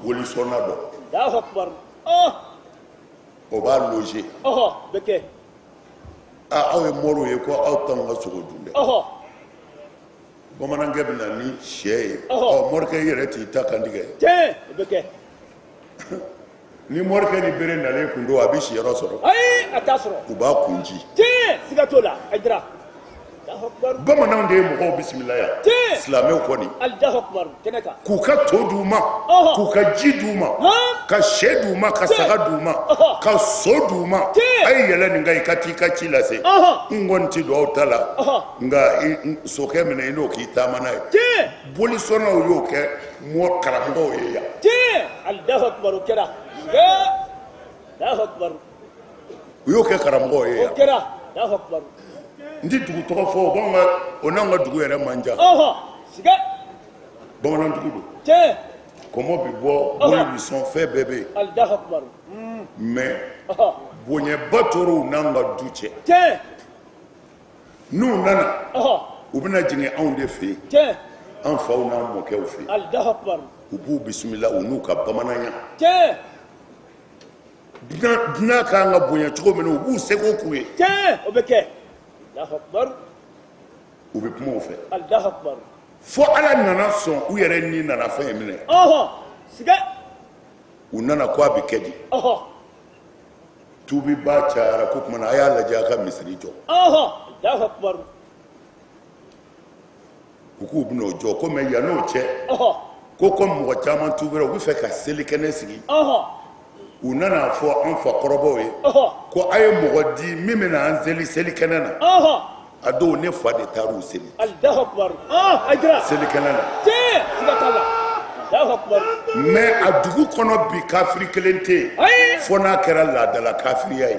Bolisɔnna dɔ, o b'a loger. Aw ye moriw ye ko aw t'anw ka sogo dun dɛ. Bamanankɛ bɛ na ni sɛ ye. Ɔ, morikɛ yɛrɛ t'i ta kantigɛ. Tiɲɛ, o bɛ kɛ. Ni morikɛ ni bere nalen kun don, a bɛ siyɔrɔ sɔrɔ? Ayi, a t'a sɔrɔ. U b'a kun ci. Tiɲɛ, siga t'o la, Hayidara. Bamananw de ye mɔgɔw bisimila yan, silamɛw kɔni, k'u ka to d'u ma, k'u ka ji d'u ma, ka sɛ d'u ma, ka saga d'u ma, ka so d'u ma. A ye yɛlɛ nin kan, i ka t'i ka ci lase. N kɔni ti don aw ta la, nka sokɛ minɛ, i n'o k'i taama n'a ye. Bolisɔnnaw y'o kɛ mɔ karamɔgɔw ye yan. U y'o kɛ karamɔgɔw ye yan. N ti dugu tɔgɔ fɔ, o b'anw ka, o n'anw ka dugu yɛrɛ man jan. Bamanan dugu don, kɔmɔ bɛ bɔ, boli bɛ sɔn, fɛn bɛɛ bɛ yen. Mais bonyaba tor'u n'an ka du cɛ. N'u nana, u bɛna jigin anw de fɛ yen, an faw n'an mɔkɛw fɛ yen. U b'u bisimila, u n'u ka bamananya. Dunan ka kan ka bonya cogo min na, u b'u seko k'u ye. O bɛ kɛ. U bɛ kuma u fɛ fo Ala nana sɔn, u yɛrɛ ni nana fɛn in minɛ. U nana ko a bɛ kɛ di? Tuubiba cayara ko tuma na, a y'a lajɛ, a ka misiri jɔ. U k'u bɛn'o jɔ ko, mais yann'o cɛ, ko comme mɔgɔ caman tuubira, u bɛ fɛ ka selikɛnɛ sigi. U nana fɔ an fakɔrɔbaw ye ko a ye mɔgɔ di min bɛna an seli selikɛnɛ na. A don, ne fa de taar'u seli selikɛnɛ na. Mais a dugu kɔnɔ bi, kafiri kelen tɛ yen, fo n'a kɛra laadala kafiriya ye.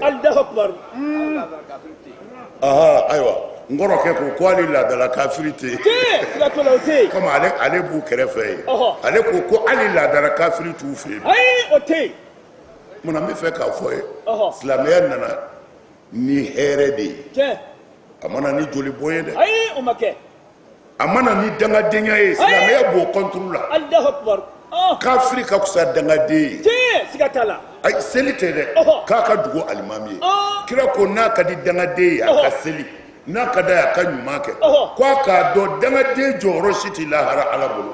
Aha, ayiwa, n kɔrɔkɛ ko ko hali laadala kafiri tɛ yen, komi ale b'u kɛrɛfɛ yen. Ale ko ko hali laadala kafiri t'u fɛ yen. Munna n bɛ fɛ k'a fɔ ye, silamɛya nana ni hɛrɛ de ye, a ma na ni joli bɔn ye dɛ. Ayi, o ma kɛ. A ma na ni dangadenya ye. Silamɛya b'o contre la. Kafiri ka fisa dangaden ye. Tiɲɛ, siga t'a la. Ayi, seli tɛ dɛ, k'a ka dugu alimami ye. Kira ko n'a ka di dangaden ye, a ka seli, n'a ka d'a ye, a ka ɲuman kɛ. Ko a k'a dɔn, dangaden jɔyɔrɔ si tɛ lahara Ala bolo.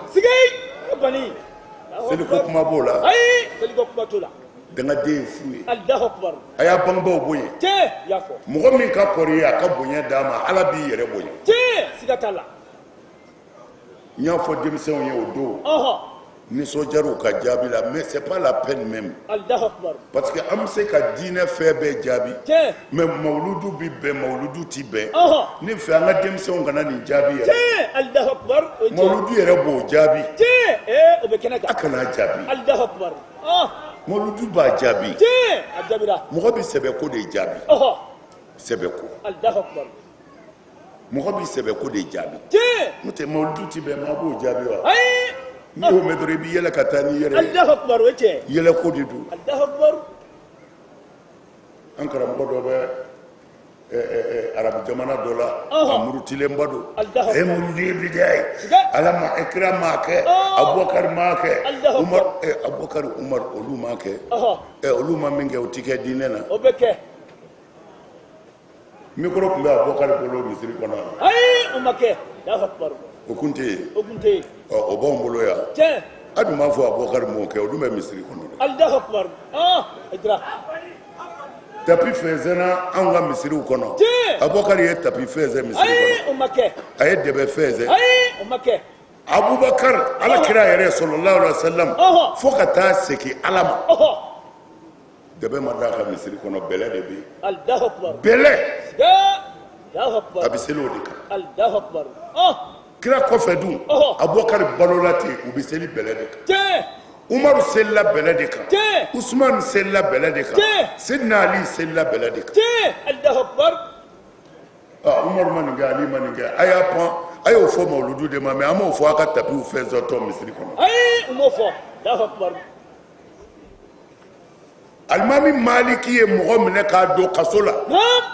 Seliko kuma b'o la? Ayi, seliko kuma t'o la. Dangaden ye fu ye. A y'a bangebaaw bonya. Mɔgɔ min ka kɔrɔ i ye, a ka bonya d'a ma, Ala b'i yɛrɛ bonya. Siga t'a la. N y'a fɔ denmisɛnw ye o don, nisɔndiyara u ka jaabi la, mais c'est pas la peine même, parce que an bɛ se ka diinɛ fɛn bɛɛ jaabi, mais mawuludu bi bɛn, mawuludu ti bɛn. Ne fɛ, an ka denmisɛnw kana nin jaabi yɛrɛ. Mawuludu yɛrɛ b'o jaabi. A kana jaabi. Mawuludu b'a jaabi. Mɔgɔ bɛ sɛbɛ ko de jaabi, sɛbɛ ko. Mɔgɔ bɛ sɛbɛ ko de jaabi. N'o tɛ, mawuludu ti bɛn, maa b'o jaabi wa? N'i y'o mɛn dɔrɔn, i bɛ yɛlɛ ka taa n'i yɛrɛ ye. Yɛlɛ ko de don. An karamɔgɔ dɔ bɛ arabu jamana dɔ la, a murutilenba don. E mawuludu ye bidiya ye, Ala ma, kira m'a kɛ, Abubakari m'a kɛ, Umar, Abubakari, Umar, olu m'a kɛ. Olu ma min kɛ, o ti kɛ diinɛ na. O bɛ kɛ. Micro tun bɛ Abubakari bolo misiri kɔnɔ? Ayi, o ma kɛ. O kun tɛ yen. O kun tɛ yen. Ɔ, o b'anw bolo yan. A dun b'a fɔ Abubakari m'o kɛ, o dun bɛ misiri kɔnɔ dɛ. Alahu akibaru. Tapis fɛnsɛnna anw ka misiriw kɔnɔ. Abubakari ye tapis fɛnsɛn misiri kɔnɔ? O ma kɛ. A ye dɛbɛ fɛnsɛn? Ayi, o ma kɛ. Abubakar, ala kira yɛrɛ sallallahu alaihi wasallam, fo ka taa segin ala ma, dɛbɛ ma d'a ka misiri kɔnɔ, bɛlɛ de bɛ yen. Bɛlɛ, a bɛ seli o de kan. Kira kɔfɛ dun, Abubakar balola ten, u bɛ seli bɛlɛ de kan. Umaru selila bɛlɛ de kan, Usumani selila bɛlɛ de kan, Sidina Ali selila bɛlɛ de kan. Umaru ma nin kɛ, Ali ma nin kɛ, a y'a pan, a y'o fɔ mawuludu de ma, mais an m'o fɔ a ka tapiw fɛnsɛntɔ misiri kɔnɔ. Ayi, u m'o fɔ. Allahu akbar. Alimami Maliki ye mɔgɔ minɛ k'a don kaso la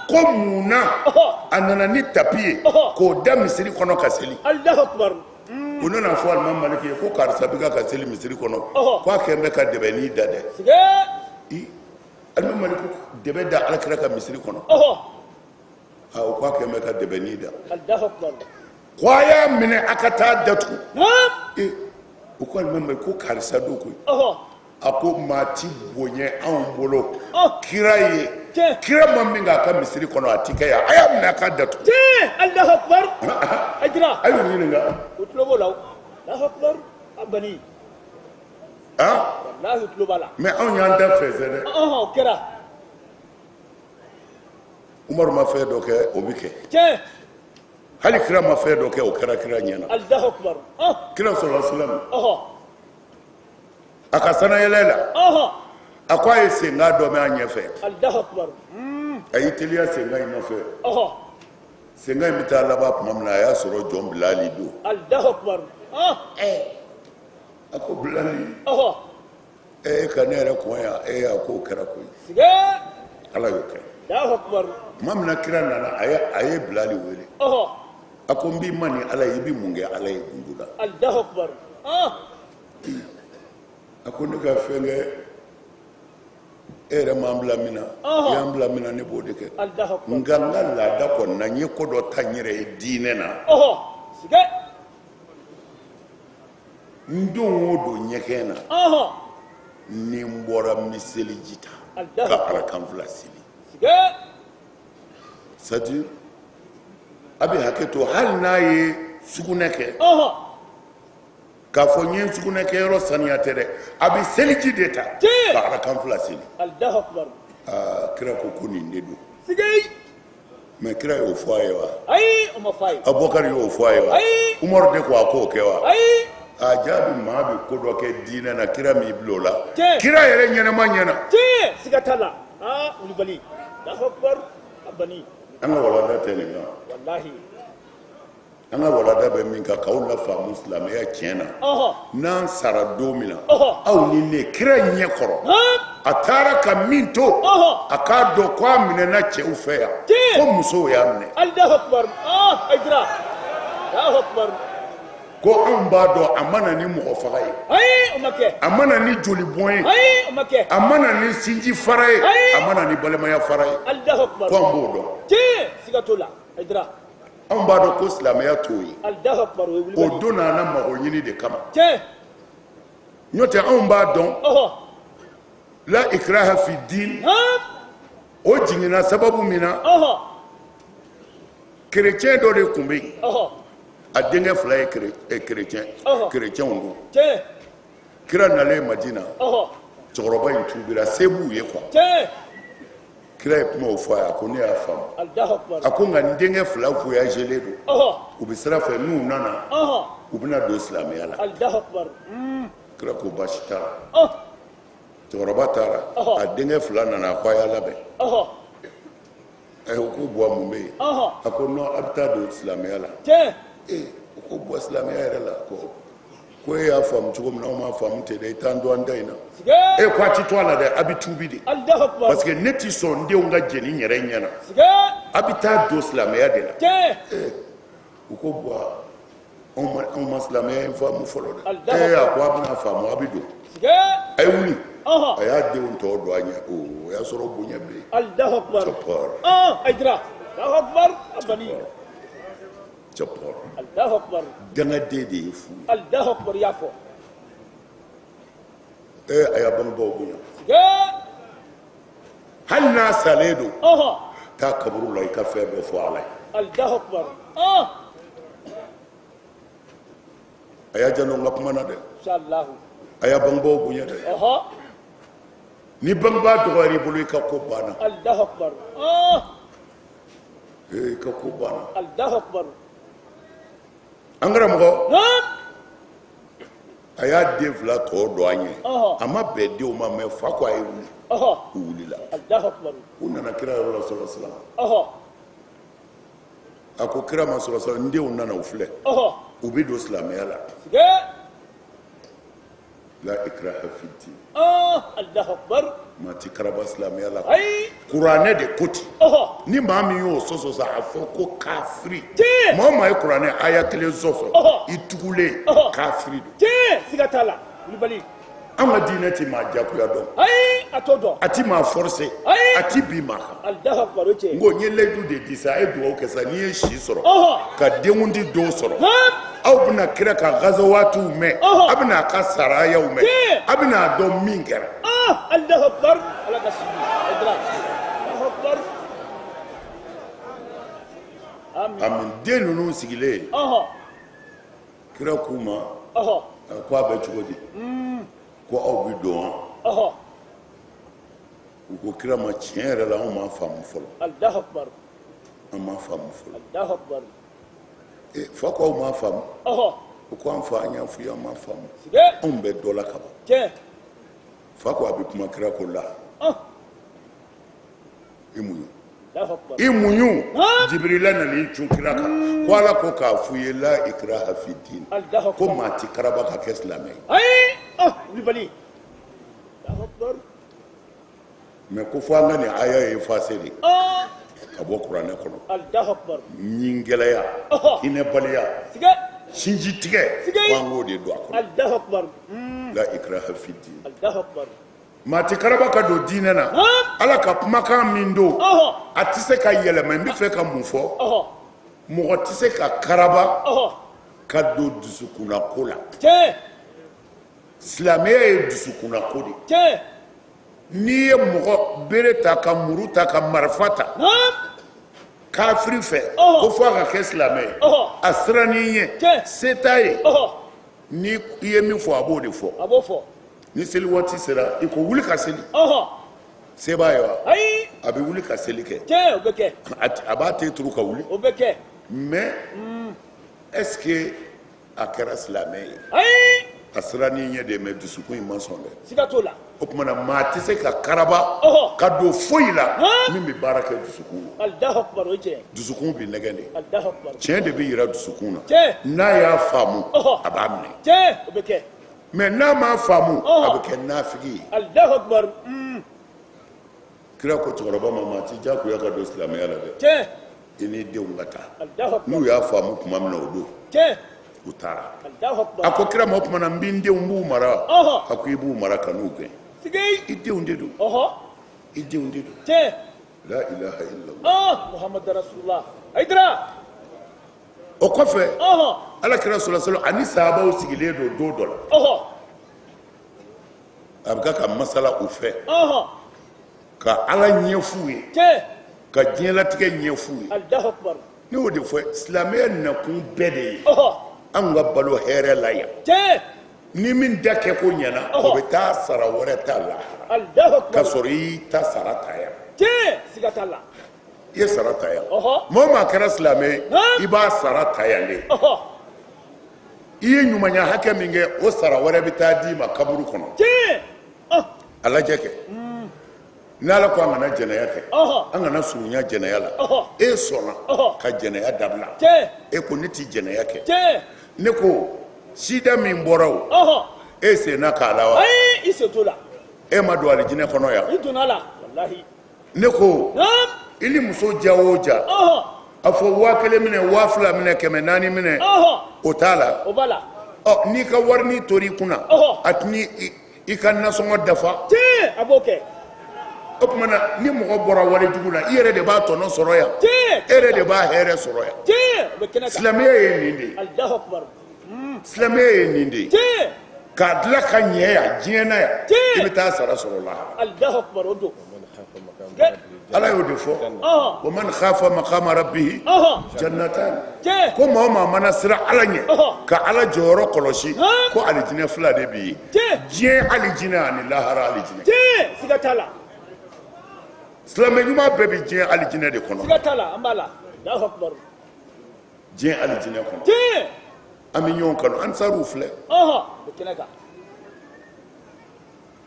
ko mun na a nana ni tapi ye k'o da misiri kɔnɔ ka seli. Allahu akbar. U nana fɔ alimami Maliki ye ko karisa bɛ ka seli misiri kɔnɔ, k'a kɛn bɛ ka dɛbɛnin da dɛ. Alimami Maliki, dɛbɛ da ala kira ka misiri kɔnɔ? Aa, o k'a kɛn bɛ ka dɛbɛnin da. Allahu akbar. Ko a y'a minɛ, a ka taa datugu. Ee, u ko alimami Maliki ko karisa don koyi. A ko maa ti bonya anw bolo kira ye. Kira ma min k'a ka misiri kɔnɔ, a ti kɛ yan. A y'a minɛ, a k'a datugu. Allahu akbar. Ayidara. A y'u ɲininka. U tulo b'o la. Allahu akbar. A bani. Walahi, u tulo b'a la. Mais anw y'an da fɛnsɛ dɛ. O kɛra. Umaru ma fɛn dɔ kɛ, o bɛ kɛ. Hali kira ma fɛn dɔ kɛ, o kɛra kira ɲɛna. Allahu akbar. Kira sallallahu alaihi wasallam, a ka sanayɛlɛ la, a ko a ye senkan dɔ mɛn a ɲɛfɛ. Allahu akbar. A y'i teliya senkan in nɔfɛ. Senkan in bɛ taa laban tuma min na, a y'a sɔrɔ jɔn Bilali don. Allahu akbar. A ko Bilali, e ka ne yɛrɛ kɔn yan? E y'a ko kɛra koyi. Ala y'o kɛ. Tuma min na kira nana, a ye Bilali wele, a ko n b'i ma ni ala ye, i bɛ mun kɛ ala ye gundo la? Allahu akbar. A ko ne ka fɛn kɛ, e yɛrɛ m'an bila min na, i y'an bila min na, ne b'o de kɛ. Nka n ka laada kɔni na, n ye ko dɔ ta n yɛrɛ ye diinɛ na. N don o don ɲɛgɛn na, ni n bɔra, n bɛ seliji ta ka arakan fila seli. C'est à dire, a bɛ hakɛ to, hali n'a ye sugunɛ kɛ, k'a fɔ n ye sugunɛ kɛyɔrɔ saniya tɛ dɛ, a bɛ seliji de ta ka arakan fila seli. Aa, kira ko ko nin de don. Mais kira y'o fɔ a ye wa? Ayi, o ma fɔ a ye. Abubakar y'o fɔ a ye wa? Ayi. Umaru de ko a k'o kɛ wa? Ayi. A jaabi, maa bɛ ko dɔ kɛ diinɛ na, kira m'i bila o la. Kira yɛrɛ ɲɛnama ɲɛna. Tiɲɛ, siga t'a la. Aa, wulibali. Allahu akbar. A bani. An ka walanda tɛ nin kan. Walahi. An ka walanda bɛ min kan, k'aw lafaamu silamɛya tiɲɛ na, n'an sara don min na, aw ni ne kira ɲɛ kɔrɔ, a taara ka min to, a k'a dɔn ko a minɛna cɛw fɛ yan, ko musow y'a minɛ. Allahu akbar. Ayidara. Allahu akbar. Ko anw b'a dɔn, a ma na ni mɔgɔ faga ye. Ayi, o ma kɛ. A ma na ni joli bɔn ye. Ayi, o ma kɛ. A ma na ni sinji fara ye. A ma na ni balimaya fara ye. Allahu akbar. Ko anw b'o dɔn. Tiɲɛ, siga t'o la. Ayidara. Anw b'a dɔn ko silamɛya t'o ye. O donna an na mago ɲini de kama. N'o tɛ, anw b'a dɔn, la ikraha fi din, o jiginna sababu min na, kerecɛn dɔ de tun bɛ yen, a denkɛ fila ye kerecɛn, kerecɛnw don. Kira nalen Madina, cɛkɔrɔba in tubira, se b'u ye quoi. Kira ye kuma o fɔ a ye, a ko ne y'a faamu. A ko nka n denkɛ fila voyagelen don, u bɛ sira fɛ, n'u nana, u bɛna don silamɛya la. Kira ko baasi t'a la. Cɛkɔrɔba taara, a denkɛ fila nana, a ko a y'a labɛn. O ko buwa, mun bɛ yen? A ko non, a bɛ taa don silamɛya la. Ee, u ko buwa, silamɛya yɛrɛ la ko ko e y'a faamu cogo min na, anw m'a faamu ten dɛ, i t'an to an ta in na. E ko a ti to a la dɛ, a bɛ tuubi de, parce que ne ti sɔn n denw ka jeni n yɛrɛ ɲɛ na. A bɛ taa don silamɛya de la. U ko buwa, anw ma silamɛya in faamu fɔlɔ dɛ. Ee, a ko a bɛna faamu, a bɛ don, a ye wuli. A y'a denw tɔ don a ɲɛ, o y'a sɔrɔ bonya bɛ yen. Allahu akbar. Cɛpɔr. Allahu akbar. Dangaden de ye fu ye. Allahu akbar, y'a fɔ. Ee, a y'a bangebaaw bonya. Hali n'a salen don, taa kaburu la, i ka fɛn dɔ fɔ ala ye. Allahu akbar. A y'a janto n ka kuma na dɛ. A y'a bangebaaw bonya dɛ. Ni bangebaa dɔgɔyara i bolo, i ka ko banna. I ka ko banna. An karamɔgɔ, a y'a den fila tɔ don an ɲɛ. A ma bɛn denw ma, mais fa ko a ye wuli. U wulila, u nana kira yɔrɔ la, sɔrɔ silam. A ko kira ma, sɔrɔ silam, n denw nana, u filɛ, u bɛ don silamɛya la. La ikraha fi din. Maa ti karaba silamɛya la. Kuranɛ de ko ten. Ni maa min y'o sɔsɔ sa, a fɔ ko kafiri. Maa o maa ye kuranɛ aya kelen sɔsɔ, i tugulen kafiri don. Siga t'a la, wulibali. An ka diinɛ ti maa jagoya dɔn. Ayi, a t'o dɔn. A ti maa forcer. A ti bin maa kan. Alahu akubar, o tiɲɛ. N ko n ye layidu de di sa, a ye dugawu kɛ sa, n'i ye si sɔrɔ ka denkundi don sɔrɔ, aw bɛna kira ka gazawatiw mɛn, aw bɛna a ka sarayaw mɛn, aw bɛna a dɔn min kɛra. Alahu akubar, Ala ka si di. Alahu akubar. Amin. Den ninnu sigilen, kira k'u ma ko a bɛ cogo di, ko aw bɛ don wa? U ko kira ma, tiɲɛ yɛrɛ la, anw m'a faamu fɔlɔ, an m'a faamu fɔlɔ. Fa ko aw m'a faamu? U ko an fa, an y'a f'i ye, an m'a faamu, anw bɛ dɔ la kaban. Fa ko a bɛ kuma, kira ko la, i muɲu, i muɲu. Jibirila nan'i cun kira kan ko Ala ko k'a f'u ye, la ikraha fi din, ko maa ti karaba ka kɛ silamɛ ye. Ayi, mais ko fo an ka nin aya effacer de ka bɔ kuranɛ kɔnɔ. Ɲin gɛlɛya, hinɛbaliya, sinji tigɛ, ko an k'o de don a kɔnɔ. La ikraha fi din. Maa ti karaba ka don diinɛ na. Ala ka kumakan min don, a tɛ se ka yɛlɛma. N bɛ fɛ ka mun fɔ? Mɔgɔ tɛ se ka karaba ka don dusukunnako la. Silamɛya ye dusukunnako de ye. N'i ye mɔgɔ bere ta, ka muru ta, ka marifa ta kafiri fɛ ko fo a ka kɛ silamɛ ye, a sirann'i ɲɛ, se t'a ye. Ni i ye min fɔ, a b'o de fɔ. A b'o fɔ. Ni seli waati sera, i ko wuli ka seli. Se b'a ye wa? Ayi. A bɛ wuli ka seli kɛ. Tiɲɛ, o bɛ kɛ. A b'a ten turu ka wuli. O bɛ kɛ. Mais est-ce que a kɛra silamɛ ye? Ayi. A sirann'i ɲɛ de, mais dusukun in ma sɔn dɛ. Siga t'o la. O tuma na, maa tɛ se ka karaba ka don foyi la min bɛ baara kɛ dusukun na. Alahu akubar, o ye tiɲɛ. Dusukun bɛ nɛgɛn de. Alahu akubar. Tiɲɛ de bɛ yira dusukun na. Tiɲɛ. N'a y'a faamu, a b'a minɛ. Tiɲɛ, o bɛ kɛ. Mais n'a m'a faamu, a bɛ kɛ nafigi ye. Alahu akubar. Kira ko cɛkɔrɔba ma, maa t'i diyagoya ka don silamɛya la dɛ. Tiɲɛ. I n'i denw ka taa. N'u y'a faamu tuma min na, o don. U taara. A ko kira ma, o tuma na n bɛ n denw, n b'u mara. A ko i b'u mara, kan'u gɛn. I denw de don. I denw de don. La ilaha illallah. Muhammadu rasulullah. Hayidara. O kɔfɛ, ala kira sɔlɔ sɔlɔ ani sahabaw sigilen don don dɔ la. A bɛ ka masala u fɛ, ka ala ɲɛf'u ye, ka diɲɛlatigɛ ɲɛf'u ye. Ne y'o de fɔ, silamɛya nakun bɛɛ de ye anw ka balo hɛrɛ la yan. Ni min da kɛ ko ɲɛna, o bɛ taa sara wɛrɛ ta lahara, ka sɔrɔ i y'i ta sara ta yan. I ye sara ta yan. Maa o maa kɛra silamɛ ye, i b'a sara ta yan de. I ye ɲumanya hakɛ min kɛ, o sara wɛrɛ bɛ taa d'i ma kaburu kɔnɔ. A lajɛ kɛ, n'ala ko an kana jɛnɛya kɛ, an kana surunya jɛnɛya la, e sɔnna ka jɛnɛya dabila, e ko ne ti jɛnɛya kɛ. Ne ko sida min bɔra, o e senna k'a la wa? I sen t'o la. E ma don alijinɛ kɔnɔ yan? I donna la, walahi. Ne ko i ni muso ja o ja, a fɔ 1000 minɛ, 2000 minɛ, 400 minɛ, o t'a la. O b'a la. Ɔ, n'i ka warini tor'i kunna, a tɛna i ka nasɔngɔ dafa? Tiɲɛ, a b'o kɛ. O tuma na, ni mɔgɔ bɔra wale jugu la, i yɛrɛ de b'a tɔnɔ sɔrɔ yan, e yɛrɛ de b'a hɛrɛ sɔrɔ yan. Tiɲɛ, o bɛ kɛnɛ kan. Silamɛya ye nin de ye. Alahu akubar. Silamɛya ye nin de ye. K'a dilan ka ɲɛ yan, diɲɛ na yan, i bɛ taa sara sɔrɔ la. Alahu akubar, o don. Ala y'o de fɔ, wa man khafa maqama rabbihi jannatan. Ko maa o maa mana siran Ala ɲɛ, ka Ala jɔyɔrɔ kɔlɔsi, ko alijinɛ fila de b'i ye, diɲɛ alijinɛ ani lahara alijinɛ. Siga t'a la. Silamɛ ɲuman bɛɛ bɛ diɲɛ alijinɛ de kɔnɔ. Siga t'a la, an b'a la. Alahu akibaru. Diɲɛ alijinɛ kɔnɔ, an bɛ ɲɔgɔn kanu. Ansaruw filɛ, o kɛnɛ kan.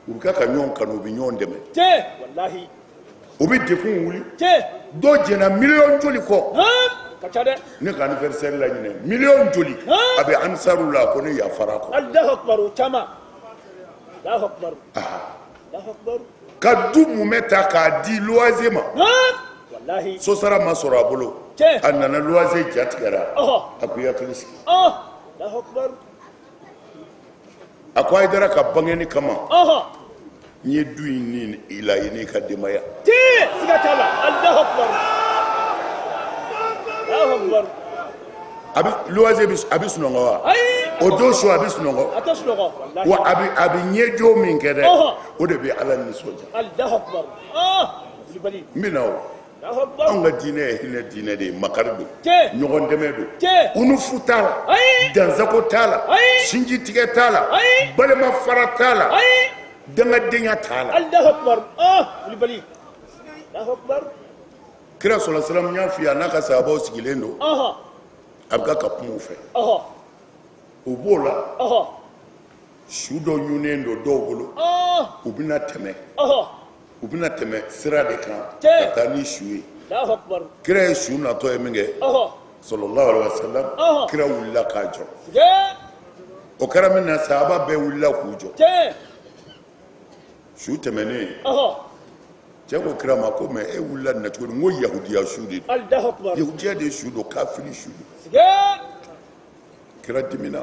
U bɛ ka ɲɔgɔn kanu, u bɛ ɲɔgɔn dɛmɛ, walahi. U bɛ degun wuli. Dɔw jɛnna miliyɔn joli kɔ? Ka ca dɛ. Ne ka anniversaire la ɲinɛ, miliyɔn joli a bɛ ansaruw la? Ko ne yafara kɔ. Alahu akibaru, o caman. Alahu akibaru, Alahu akibaru. Ka du mumɛ ta k'a di luwanze ma. Walahi. Sosara ma sɔrɔ a bolo, a nana, luwanze ja tigɛra. A ko i hakili sigi. Alahu akibaru. A ko Hayidara ka bangeni kama, n ye du in ni i la, i n'i ka denbaya. Siga t'a la. Alahu akibaru, Alahu akibaru. A bɛ luwanze bɛ, a bɛ sunɔgɔ wa? Ayi. O don su, a bɛ sunɔgɔ? A tɛ sunɔgɔ, walahi. Wa a bɛ ɲɛjɔ min kɛ dɛ, o de bɛ Ala nisɔndiya. Alahu akibaru, Kulubali. N bɛ na o. Alahu akibaru. Anw ka diinɛ ye hinɛ diinɛ de ye, makari don, ɲɔgɔn dɛmɛ don, unufu t'a la, dansago t'a la, sinji tigɛ t'a la, balima fara t'a la, dangadenya t'a la. Alahu akibaru, Kulubali. Alahu akibaru. Kira sɔlɔ salam y'a f'i ye, a n'a ka sahabaw sigilen don, a bɛ ka kuma u fɛ. U b'o la, su dɔ ɲunnen don dɔw bolo, u bɛna tɛmɛ, u bɛna tɛmɛ sira de kan ka taa ni su ye. Kira ye su natɔ ye min kɛ, sallallahu alaihi wasallam, kira wulila k'a jɔ. O kɛra min na, sahaba bɛɛ wulila k'u jɔ. Su tɛmɛnen, cɛ ko kira ma ko mais e wulila nin na cogo di? N ko yahudiya su de don, yahudiya de ye su don, kafiri su don. Kira dimina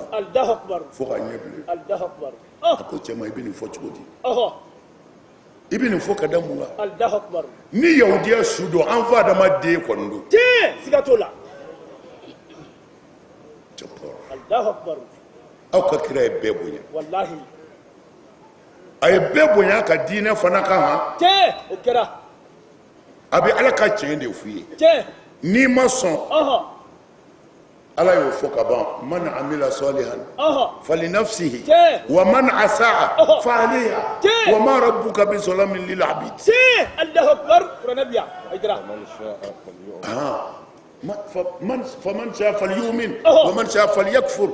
fo k'a ɲɛ bilen. A ko cɛ ma, i bɛ nin fɔ cogo di? I bɛ nin fɔ ka da mun kan? Ni yahudiya su don, an fa Adama den kɔni don. Siga t'o la. Aw ka kira ye bɛɛ bonya, a ye bɛɛ bonya ka diinɛ fana kan. Han, o kɛra. A bɛ Ala ka tiɲɛ de f'u ye. N'i ma sɔn, Ala y'o fɔ ka ban: man amila salihan falinafsihi wa man asaa fa alayha wa ma rabbuka bi zalamin lil abid. Allahu akbar, kuranɛ bi yan, Hayidara. Faman sha falyumin wa man sha falyakfur.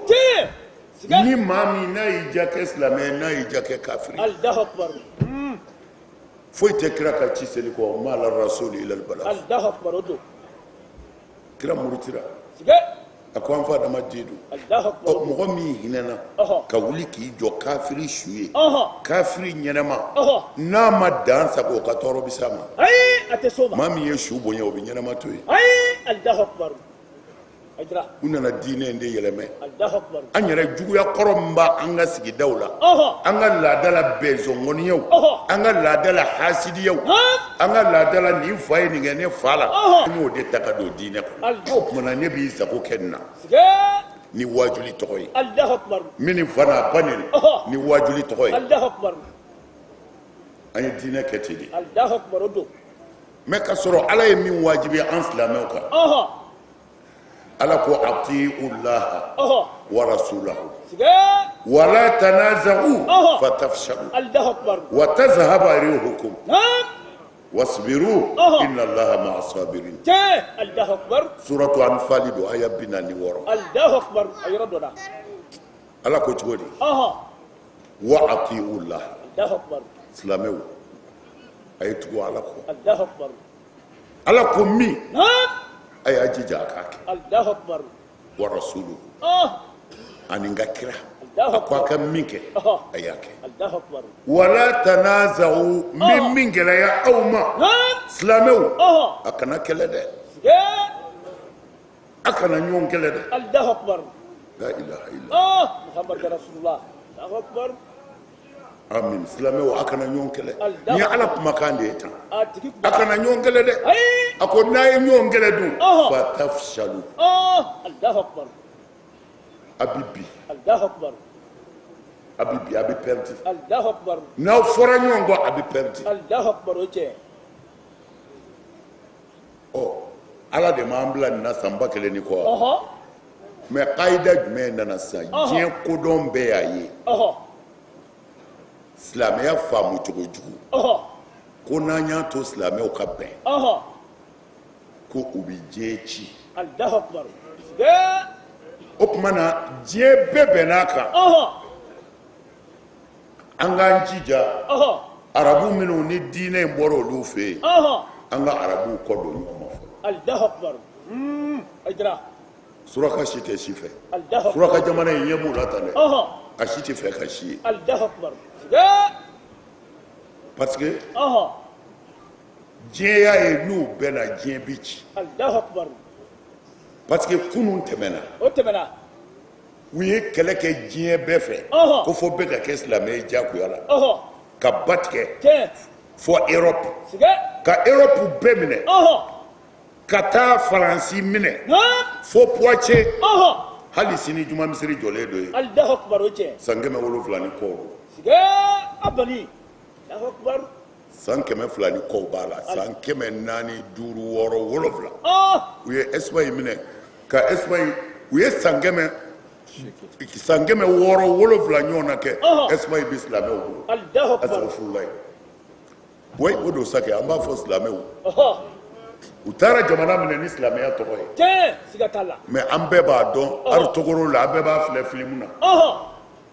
Ni maa min n'a y'i diya, kɛ silamɛ ye, n'a y'i diya, kɛ kafiri. Allahu akbar. Foyi tɛ kira ka ci seli kɔ, ma ala rasuli illa al balagh. Allahu akbar, o don. Kira murutira, a ko an fa Adama den don. Mɔgɔ min hinɛna ka wuli k'i jɔ kafiri su ye, kafiri ɲɛnama, n'a ma dan sago, o ka tɔɔrɔ bɛ s'a ma. A tɛ s'o ma. Maa min ye su bonya, o bɛ ɲɛnama to yen. Allahu akbar. U nana diinɛ in de yɛlɛmɛ. An yɛrɛ juguya kɔrɔ min b'an ka sigidaw la, an ka laada la bɛnzɔngɔniyaw, an ka laada la hasidiyaw, an ka laada la nin fa ye nin kɛ ne fa la, an y'o de ta ka don diinɛ kɔnɔ. O tuma na, ne b'i sago kɛ nin na ni waajuli tɔgɔ ye, min ni fa n'a ba neni ni waajuli tɔgɔ ye. An ye diinɛ kɛ ten de. Mais ka sɔrɔ Ala ye min wajibi an silamɛw kan, Ala ko atiiu llaha wa rasulahu wala tanaza'u fatafshalu wa tazhaba rihukum wasbiru inna allaha ma'a sabirin. Suratu Anfali don, aya 46. Ala ko cogo di? Wa atiiu llaha, silamɛw, a ye tugu Ala kɔ. Ala ko min, a y'a jija a k'a kɛ. Wa rasuluhu, ani n ka kira, a ko a ka min kɛ, a y'a kɛ. Wala tanaza'u, n bɛ min gɛlɛya aw ma, silamɛw, a kana kɛlɛ dɛ, a kana ɲɔgɔn kɛlɛ dɛ. La ilaha illa. Amin. Silamɛw, a kana ɲɔgɔn kɛlɛ. Nin ye Ala kumakan de ye tan. A kana ɲɔgɔn kɛlɛ dɛ. A ko n'a ye ɲɔgɔn kɛlɛ dun, fatafshalu, a bɛ bin, a bɛ bin, a bɛ pɛridi. N'aw fɔra ɲɔgɔn kɔ, a bɛ pɛridi. Ala de m'an bila nin na san 1000 ni kɔ wa? Mais kayida jumɛn nana sisan? Diɲɛ kodɔn bɛɛ y'a ye, silamɛya faamu cogo jugu, ko n'an y'a to silamɛw ka bɛn, ko u bɛ diɲɛ ci. O tuma na diɲɛ bɛɛ bɛnn'a kan, an k'an jija, arabu minnu ni diinɛ in bɔra olu fɛ yen, an ka arabuw kɔ don ɲɔgɔn ma fɔlɔ. Suraka si tɛ si fɛ. Suraka jamana in ɲɛ b'u la tan dɛ, a si tɛ fɛ ka si ye, parce que diɲɛ y'a ye n'u bɛnna, diɲɛ bɛ ci, parce que kunun tɛmɛna, o tɛmɛna, u ye kɛlɛ kɛ diɲɛ bɛɛ fɛ ko fo bɛɛ ka kɛ silamɛ ye diyagoya la, ka ba tigɛ fo Europe, ka Europe bɛɛ minɛ, ka taa Faransi minɛ fo Poitiers. Hali sini juma misiri jɔlen don yen. San 700 ni kɔ don, san 200 ni kɔ b'a la, san 400, 500, 600, 700. U ye Espagne minɛ ka Espagne, u ye san 600, 700 ɲɔgɔn na kɛ Espagne bɛ silamɛw bolo. Asafurulayi, oui, o don sa kɛ an b'a fɔ silamɛw, u taara jamana minɛ ni silamɛya tɔgɔ ye. Siga t'a la. Mais an bɛɛ b'a dɔn, Arutogoro la, an bɛɛ b'a filɛ filimu na.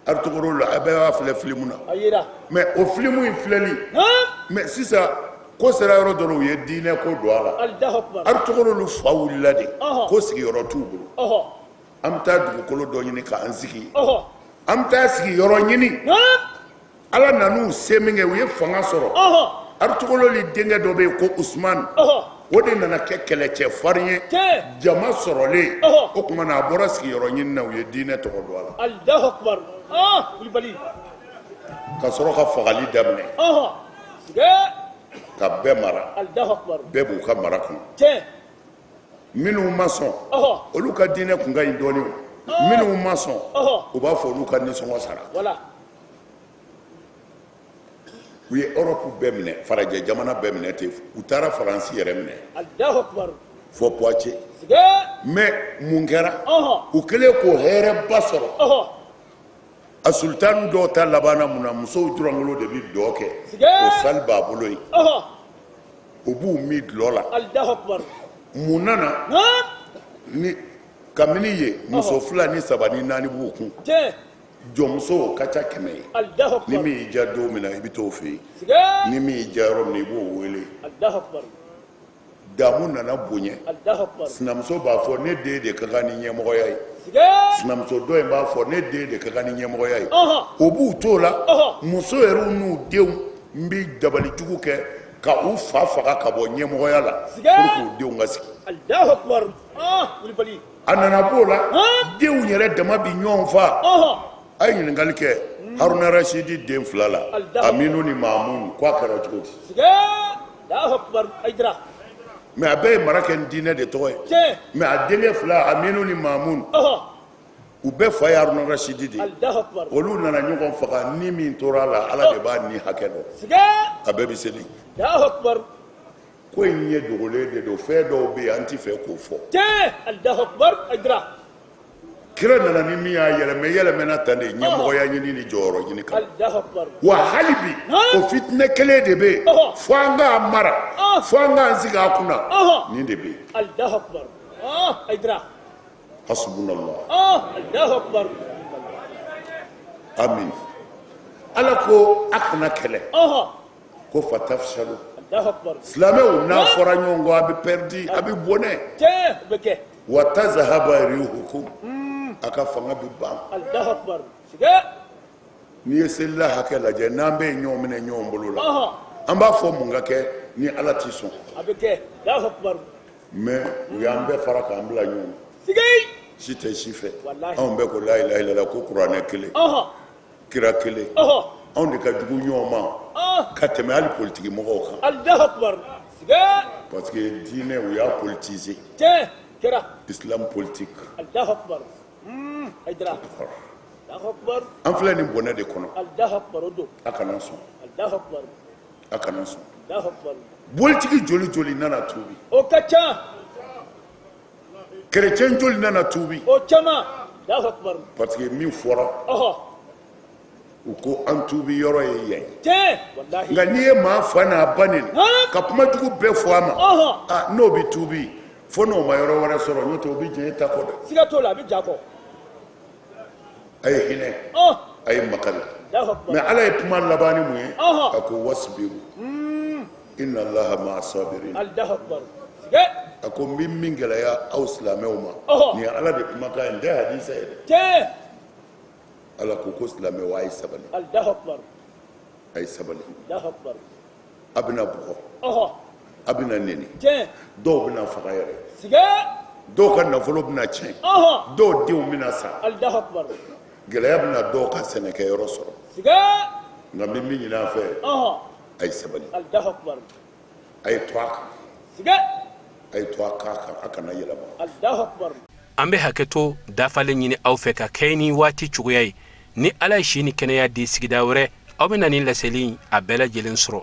Arutogoro la, an bɛɛ b'a filɛ filimu na. Mais o filimu in filɛli, mais sisan ko sera yɔrɔ dɔ la, u ye diinɛ ko don a la. Arutogoro fa wulila de ko sigiyɔrɔ t'u bolo, an bɛ taa dugukolo dɔ ɲini k'an sigi, an bɛ taa sigiyɔrɔ ɲini. Ala nan'u se min kɛ, u ye fanga sɔrɔ. Arutogololi denkɛ dɔ bɛ yen ko Usumani, o de nana kɛ kɛlɛcɛ farin ye. Jama sɔrɔlen, o tuma na a bɔra sigiyɔrɔ ɲini na, u ye diinɛ tɔgɔ don a la ka sɔrɔ ka fagali daminɛ, ka bɛɛ mara, bɛɛ b'u ka mara kɔnɔ. Minnu ma sɔn, olu ka diinɛ kun ka ɲi dɔɔnin. Minnu ma sɔn, u b'a fɔ olu ka nisɔngɔ sara. U ye Europe bɛɛ minɛ, farajɛ jamana bɛɛ minɛ ten, u taara Faransi yɛrɛ minɛ fo Poitiers. Mais mun kɛra? U kɛlen k'o hɛrɛba sɔrɔ, a sultani dɔw ta labanna mun na? Musow jurangolo de bɛ dɔn kɛ, o sali b'a bolo yen, o b'u min dulɔ la. Mun nana ni kabini yen, muso fila ni saba ni naani b'u kun, jɔnmuso o ka ca 100 ye. Ni min y'i diya don min na, i bɛ t'o fɛ yen. Ni min y'i diya yɔrɔ min na, i b'o wele. Damu nana bonya. Sinamuso b'a fɔ ne den de ka kan ni ɲɛmɔgɔya ye, sinamuso dɔ in b'a fɔ ne den de ka kan ni ɲɛmɔgɔya ye. O b'u t'o la, muso yɛrɛw n'u denw n bɛ dabali jugu kɛ ka u fa faga ka bɔ ɲɛmɔgɔya la pour que u denw ka sigi. A nana b'o la, denw yɛrɛ dama bi ɲɔgɔn fa. A ye ɲininkali kɛ Haruna Rasidi den fila la, Aminu ni Mamun, ko a kɛra cogo di? Mais a bɛɛ ye mara kɛ ni diinɛ de tɔgɔ ye. Mais a denkɛ fila, Aminu ni Mamun, u bɛɛ fa ye Haruna Rasidi de ye. Olu nana ɲɔgɔn faga, ni min tora a la, Ala de b'a ni hakɛ dɔn. A bɛɛ bɛ seli. Ko in ɲɛ dogolen de don. Fɛn dɔw bɛ yen, an tɛ fɛ k'o fɔ. Kira nana ni min y'a yɛlɛmɛ, yɛlɛmɛna tan de, ɲɛmɔgɔya ɲini ni jɔyɔrɔ ɲini kan. Wa hali bi o fitinɛ kelen de bɛ yen, fo an k'a mara, fo an k'an sigi a kunna, nin de bɛ yen. Hasbunallah, amin. Ala ko a kana kɛlɛ, ko fatafshalu. Silamɛw, n'a fɔra ɲɔgɔn kɔ, a bɛ pɛridi, a bɛ bɔnɛ. Wa tazhaba rihukum, a ka fanga bɛ ban. N'i ye selila hakɛ lajɛ, n'an bɛ ɲɔgɔn minɛ ɲɔgɔn bolo la, an b'a fɔ mun ka kɛ ni Ala tɛ sɔn? Mais u y'an bɛɛ fara k'an bila ɲɔgɔn na, si tɛ si fɛ. Anw bɛɛ ko la ilaha illallah, ko kuranɛ kelen, kira kelen. Anw de ka jugu ɲɔgɔn ma ka tɛmɛ hali politiki mɔgɔw kan, parce que diinɛ, u y'a politiser, islam politique. An filɛ nin bɔnɛ de kɔnɔ. A kana sɔn, a kana sɔn. Bolitigi joli joli nana tuubi? O ka ca. Kerecɛn joli nana tuubi? O caman, Alahu akibaru. Parce que min fɔra, u ko an tuubi yɔrɔ ye yan ye. Tiɲɛ, walahi. Nka n'i ye maa fa n'a ba neni, ka kuma jugu bɛɛ fɔ a ma, n'o bɛ tuubi, fo n'o ma yɔrɔ wɛrɛ sɔrɔ, n'o tɛ o bɛ jɛn e ta kɔ dɛ. Siga t'o la, a bɛ ja kɔ. A ye hinɛ, a ye makari. Mais Ala ye kuma laban ni mun ye? A ko wasbiru inna Allaha ma'a sabirin. Alahu akibaru, siga. A ko n bɛ min gɛlɛya aw silamɛw ma, nin ye Ala de kumakan ye, n tɛ hadisa ye dɛ. Ala ko ko silamɛw, a ye sabali. Alahu akibaru. A ye sabali. Alahu akibaru. A bɛna bugɔ, a bɛna neni, dɔw bɛna faga yɛrɛ, siga. Dɔw ka nafolo bɛna tiɲɛ, dɔw denw bɛna sa. Alahu akibaru. Gɛlɛya bɛna dɔw ka sɛnɛkɛyɔrɔ sɔrɔ. Siga. Nka n bɛ min ɲini a fɛ, a ye sabali. Alahu akibaru. A ye to a kan. Siga. A ye to a kan, a kana yɛlɛma. Alahu akibaru. An bɛ hakɛto dafalen ɲini aw fɛ ka kɛɲɛ ni waati cogoya ye. Ni Ala ye si ni kɛnɛya di, sigida wɛrɛ aw bɛna nin laseli a bɛɛ lajɛlen sɔrɔ.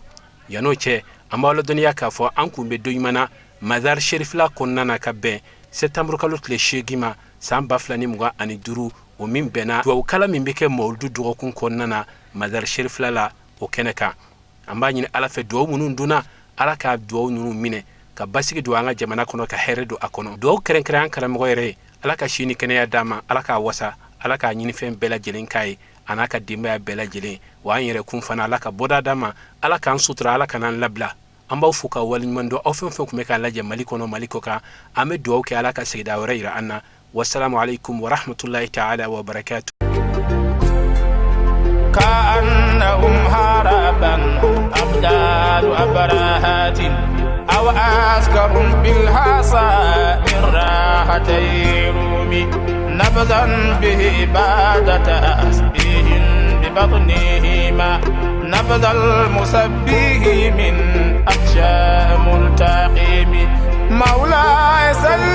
Yan'o cɛ, an b'aw ladɔnniya k'a fɔ an kun bɛ don ɲuman na Mazar Sherifila kɔnɔna na, ka bɛn sɛtanburukalo tile 8 ma san 2025, o min bɛnna dugawukala min bɛ kɛ mawuludu dɔgɔkun kɔnɔna na Mazar Sherifila la, o kɛnɛ kan. An b'a ɲini Ala fɛ, dugawu minnu donna, Ala ka dugawu ninnu minɛ, ka basigi don an ka jamana kɔnɔ, ka hɛrɛ don a kɔnɔ. Dugawu kɛrɛnkɛrɛn an karamɔgɔ yɛrɛ ye, Ala ka si ni kɛnɛya d'a ma, Ala k'a wasa, Ala k'a ɲinifɛn bɛɛ lajɛlen k'a ye, a n'a ka denbaya bɛɛ lajɛlen. Wa an yɛrɛ kun fana, Ala ka bɔda d'an ma, Ala k'an sutura, Ala kan'an labila. An b'aw fo ka waleɲuman dɔn, aw fɛn fɛn tun bɛ k'an lajɛ Mali kɔnɔ, Mali kɔ kan. An bɛ dugawu kɛ, Ala ka sigida wɛrɛ yira an na. Wasalamu alaikum warahmatullahi taala wabarakatuh. كأنهم هربا أبدال أبراهات أو عسكر بالحصى من راحتي رومي نبذا به بعد تسبيح ببطنهما نبذ المسبه من أخشى ملتقيم مولاي سل.